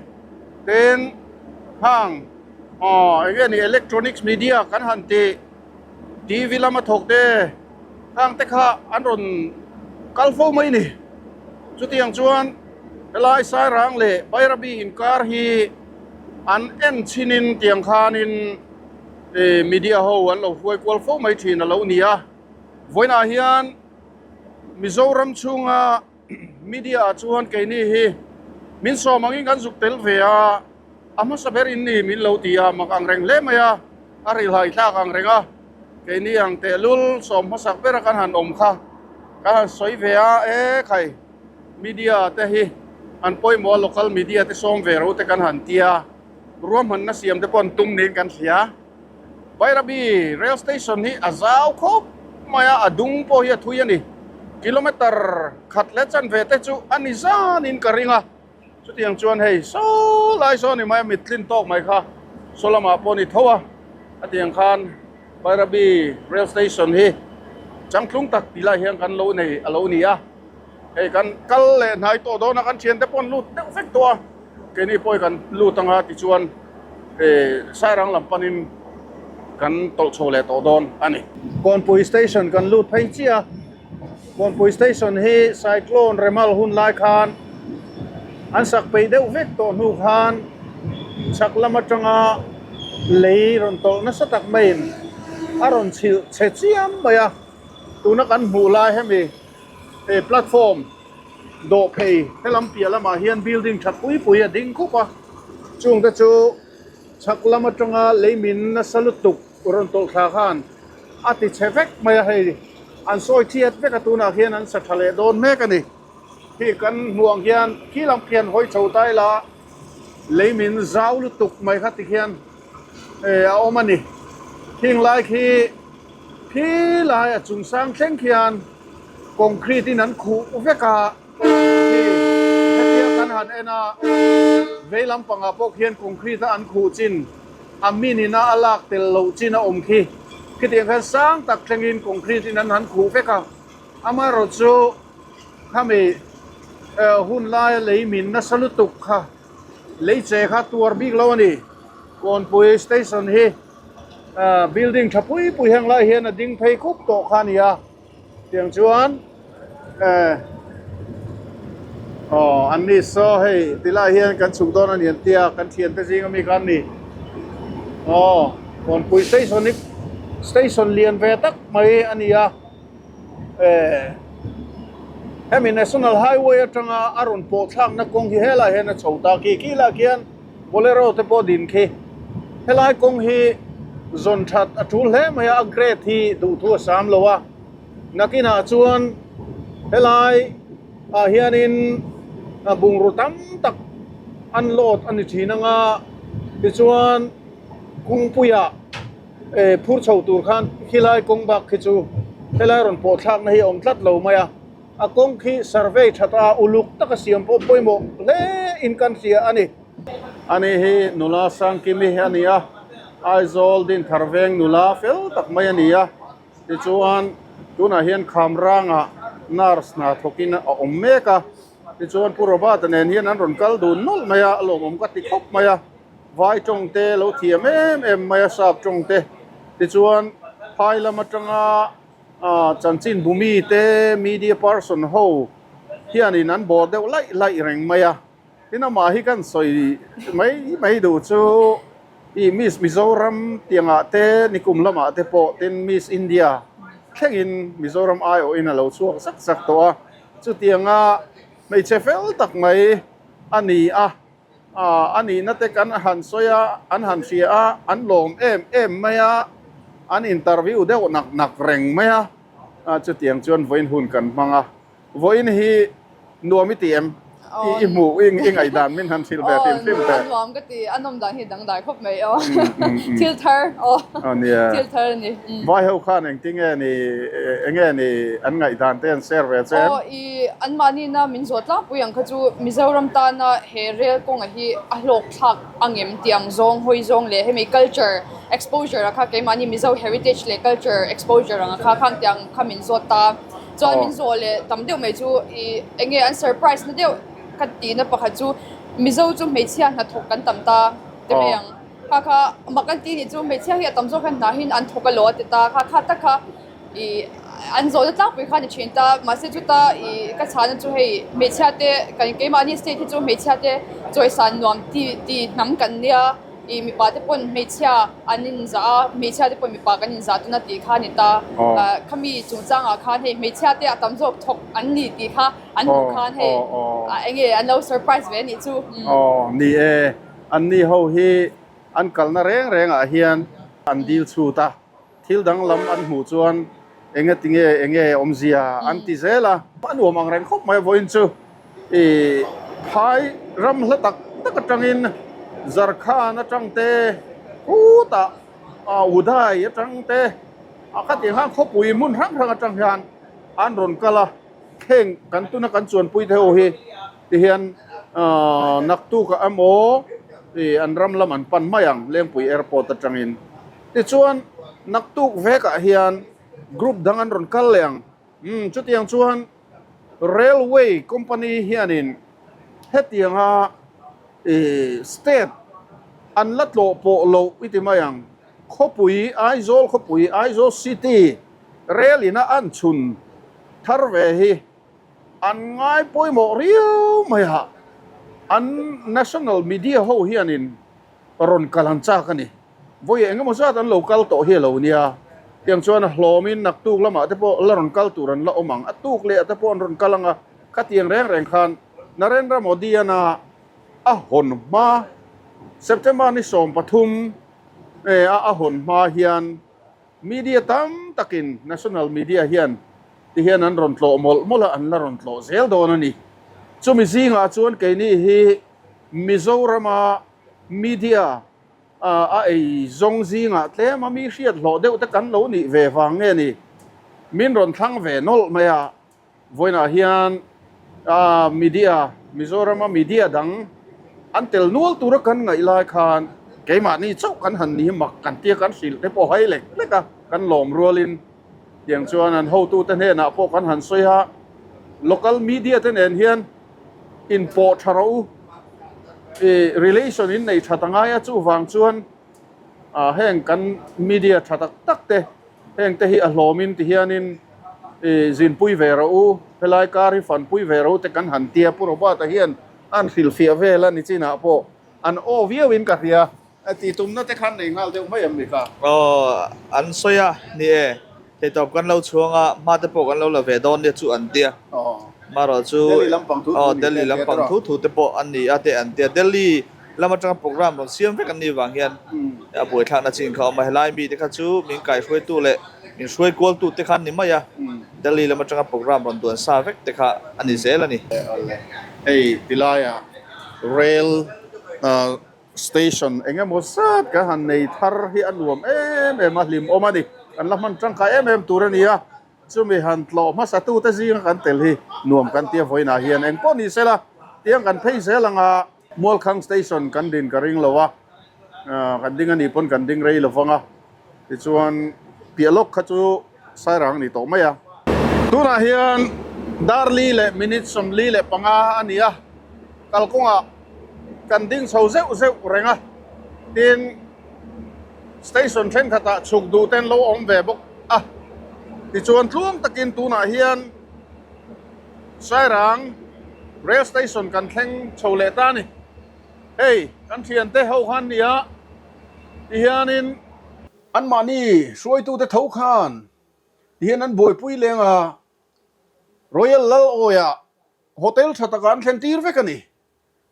ten hang aw eng nge ni electronics media kan han tih TV lama thawk te hang te kha an rawn kal fo mai ni. Chutiang chuan helai Sairang leh Bairabi inkar hi an en chhinin tiang khanin media ho an lo hruai kual fo mai thin a lo ni a. Vawiinah hian Mizoram chhunga media ah chuan keini hi min sawm angin kan zuk tel ve a, a hmasa ber in ni min lo ti a, mak ang reng hle mai a, a rilhai thlak ang reng a, keini ang tehlul sawm hmasak bera kan han awm kha kan han sawi ve a, e khai media te hi an pawimawh a, local media te sawm ve ro te kan han ti a, ruahmanna siam te pawh an tum niin kan hria. Bairabi rail station hi a zau khawp mai a, a dung pawh hi a thui a ni. Kilometer khat leh chanve te chu a ni zanin ka ring a, chutiang chuan hei saw lai saw a ni mai a, mit tlin tawk mai kha saw lamah pawh a ni tho a, a tiang khan Bairabi rail station hi changtlung tak tih lai hian kan lo nei a lo ni a, hei kan kal leh hnai tawh dawn a, kan thiante pawh an lut deuh vek tawh a. Keini pawh hi kan lut anga tichuan Sairang lam panin kan tawlh chho leh tawh dawn a ni. Kawnpui station kan lut phei chiah a, Kawnpui station hi cyclone Remal hun lai khan an sak peih deuh vek tawh hnu khan chhak lam atanga lei rawn tawlh nasa tak maiin a rawn chhilh chhe chiam mai a, tuna kan hmuh lai hemi platform. Dawhphei helam piah lamah hian building tha pui pui a ding khup a, chungte chu chhak lam atanga leimin nasa lutuk rawn tawlh thla khan a ti chhe vek mai a, hei an sawi thiat vek a tunah khian an sa tha leh dawn mek a ni. Khi kan hmuh ang hian khi lam khian hawi chho ta ila leimin zau lutuk mai kha tikhian a awm a ni. Khing lai khi khi lai a chung sang thleng khian. Concrete in an khuh vek a, khi hetia kan han en a, vei lampangah pawh khian concrete a an khuh chin, a min ina a lak tel loh chin a awm khi. Khitiang khan sang tak thlengin concrete in an han khuh vek a, amaherawh chu khami hun laia lei min nasa lutuk kha lei che kha tuar bik lo a ni. Kawnpui station hi building tha pui pui heng lai hian a ding phei khup tawh kha a ni a. Tiang chuan eh aw an ni saw hei tilai hian kan chhuk dawn a ni an tia kan thiante zing ami kha an ni aw Kawnpui station hi station lian ve tak mai a ni a eh hemi national highway atanga a rawn pawh thlakna kawng hi helai hian a chho ta khi khi lah khian bolero te pawh din khi helai kawng hi zawn that a tul hle mai a a grade hi duhthu a sam lo a nakinah chuan helai ah hianin bungraw tam tak an load a ni thin ang a tichuan kawngpuiah eh phur chho tur khan khilai kawng bak khi chu helai rawn pawh thlakna hi a awm tlat lo mai a. A kawng khi survey that a uluk taka siam pawh pawimawh hle in kan hria a ni. Ani hi nula Sangkimi a ni a, Aizawl Dinthar veng nula fel tak mai a ni a, tichuan tunah hian Khamrangah nurse hna thawkin a awm mek a, tichuan Pu Robert-a nen hian an rawn kal dun nawlh mai a, a lawmawm ka ti khawp mai a, vai tawng te lo thiam em em mai a, sap tawng te, tichuan phai lam atanga Chanchin bumi te media person ho hianin an bawr deuh laih laih reng mai a, tin amah hi kan sawi mai mai duh chu i Miss Mizoram tiangah te nikum lamah te pawh tin Miss India thlengin Mizoram aiawhin a lo chhuak zak zak tawh a, chutianga hmeichhe fel tak mai a ni a. A nihna te kan han sawi a, an han hria a, an lawm em em mai a, an interview deuh nak nak reng mai a, chutiang chuan vawiin hun kan hmang a, vawiin hi nuam i ti em? I hmuh i ngaihdan min han hrilh ve hrim hrim teh. A nuam ka ti, a nawm dan hi dangdai khawp mai aw, thil thar aw, thil thar a ni. Vai ho khan engtinge ni, enge ni an ngaihdan te an share ve che em? Aw i anmahni na min zawh tlangpui ang kha chu Mizoram tana he rail kawnga hi a hlawk thlak angem tih ang zawng hawi zawng leh hemi culture exposure a kha keimahni Mizo heritage leh culture exposure ang a kha khang tih ang kha min zawt ta chuan min zawh leh tam deuh mai chu i enge an surprise na deuh ka tihna pakhat chu Mizo chu hmeichhia hnathawk kan tam ta ti mai ang. Kha kha mak an ti nih chu hmeichhia hi a tam zawk hian hna hin an thawk a lo a ti ta kha kha tak kha i An zawhna tlangpui kha a ni thin ta, mahse chuta ih ka chhahna chu hei hmeichhia te kan keimahni state hi chu hmeichhia te chawisan nuam ti ti hnam kan nia ih mipa te pawn hmeichhia an inzah a hmeichhia te pawn mipa kan inzah tuna tih kha a ni ta ah khami chungchangah khan hei hmeichhia te a tam zawk thawk an ni tih kha an hmuh khan hei ah eng nge an lo surprise ve a nih chu. Aw ni e, anni ho hi an kalna reng rengah hian an dil chhut a. Thil danglam an hmuh chuan enga tinge enge awmzia an ti zel a. A nuam ang reng khawp mai vawiin chu i phai ram hla tak tak atangin Zarkhan atang te khutah Udai atang te a khatiang khan khawpui hmun hrang hrang atang hian an rawn kal a, heng kan tuna kan chuanpui te ho hi tihian naktuk ah emaw i an ram lam an pan mai ang Lengpui airport atangin. Tichuan, naktuk vekah hian group dang an rawn kal leh ang. Umm, chutiang chuan railway company hianin hetianga ih state an la tlawh pawh loh i ti mai ang. Khawpui, Aizawl khawpui, Aizawl city rail ina an chhun thar ve hi an ngai pawimawh riau mai a. An national media ho hianin rawn kal an chak a ni. Vawi eng emaw zat an lo kal tawh hi a lo nia. Tiang chuan a hlawmin naktuk lamah te pawh la rawn kal tur an la awm ang. A tuk leh ah te pawh an rawn kal ang a, khatiang reng reng khan Narendra Modi ana a hawn hma September ni 13 a a hawn hma hian media tam takin national media hian ti hian an rawn tlawh mawlh mawlh a, an la rawn tlawh zel dawn a ni. Chumi zingah chuan keini hi Mizorama media a ei zawng zingah tlem a mi hriat hlawh deuh te kan lo nih ve vang nge ni? Min rawn thlang ve nawlh mai a, vawiinah hian media, Mizorama media dang an tel nual tura kan ngaih lai khan keimahni chauh kan han ni mak kan tia kan hrilh te pawh hai lek lek a, kan lawm rualin tiang chuan an hotute hnenah pawh kan han sawi a, local media te nen hian inpawh tha rawh u, i relation in nei tha ta ngai a, chuvang chuan ah heng kan media tha tak tak te heng te hi a hlawmin ti hianin i zinpui ve rawh u, helai kar hi fanpui ve rawh u te kan han tia Pu Robert-a hian an hrilhfiah vel a ni chinah pawh an aw viauin ka hria. A tih tumna te khan nei nghal deuh mai em ni ka? Aw, an sawi a, ni e, theitawp kan lo chhuang a, hma te pawh kan lo la ve dawn nia chu an tia. Marawh chu, Delhi lampang thu thu Delhi lampang thu thu te pawh an ni a te an tia. Delhi lam atanga program rawn siam vek an nih vang hian a buaithlakna chin kha a awm a, helai mi te kha chu min kaihruaitu leh min hruai kualtu te kha an ni mai a, Delhi lam atanga program rawn duan sa vek te kha a ni zel a ni. Hei tilaiah rail Station eng emaw zat kan han nei thar hi a nuam em em a, hlimawm a ni. Kan la hman tangkai em em tur a ni a, chumi han tlawh hmasa tute zinga kan tel hi nuam kan tia vawiinah hian eng pawh ni sela tiang kan phei zel ang a. Mualkhang Station kan din ka ring lo a, kan ding a nih pawn kan ding rei lo vang a, tichuan piah lawk kha chu Sairang a ni tawh mai a. Tunah hian Darli leh minute 45 a ni a, kalkawngah kan ding chho zeuh zeuh reng a, tin station thenkhatah chhuk duh ten lo awm ve bawk a, tichuan tluang takin tunah hian Sairang rail station kan thleng chho leh ta a ni. Hei kan thiante ho khan nia tihianin anmahni hruaitute tho khan tihian an buaipui leng a, Royal Lal-awiah Hotel tha takah an thlen tir vek a ni.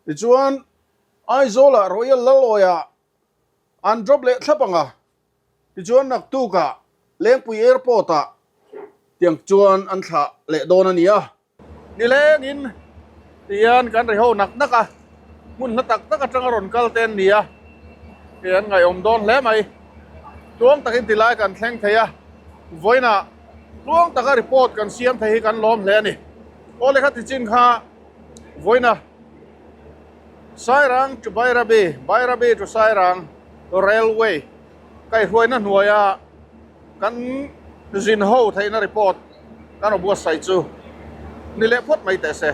Tichuan, Aizawlah Royal Lalawiah an drop leh thlap ang a, tichuan naktukah Lengpui Airport-ah tiang chuan an thlah leh dawn a ni a. Nilengin tihian kan ri ho nak nak a, hmun hla tak tak atanga rawn kal te an ni a, hei an ngaihawm dawn hle mai. Tluang takin tilai kan thleng thei a, vawiinah tluang taka report kan siam thei hi kan lawm hle a ni. Aw lehkha ti chin kha vawiina Sairang to Bairabi, Bairabi to Sairang Railway kaihruaina hnuaia kan zin ho theihna report kan rawn buatsaih chu ni leh phawt mai teh se.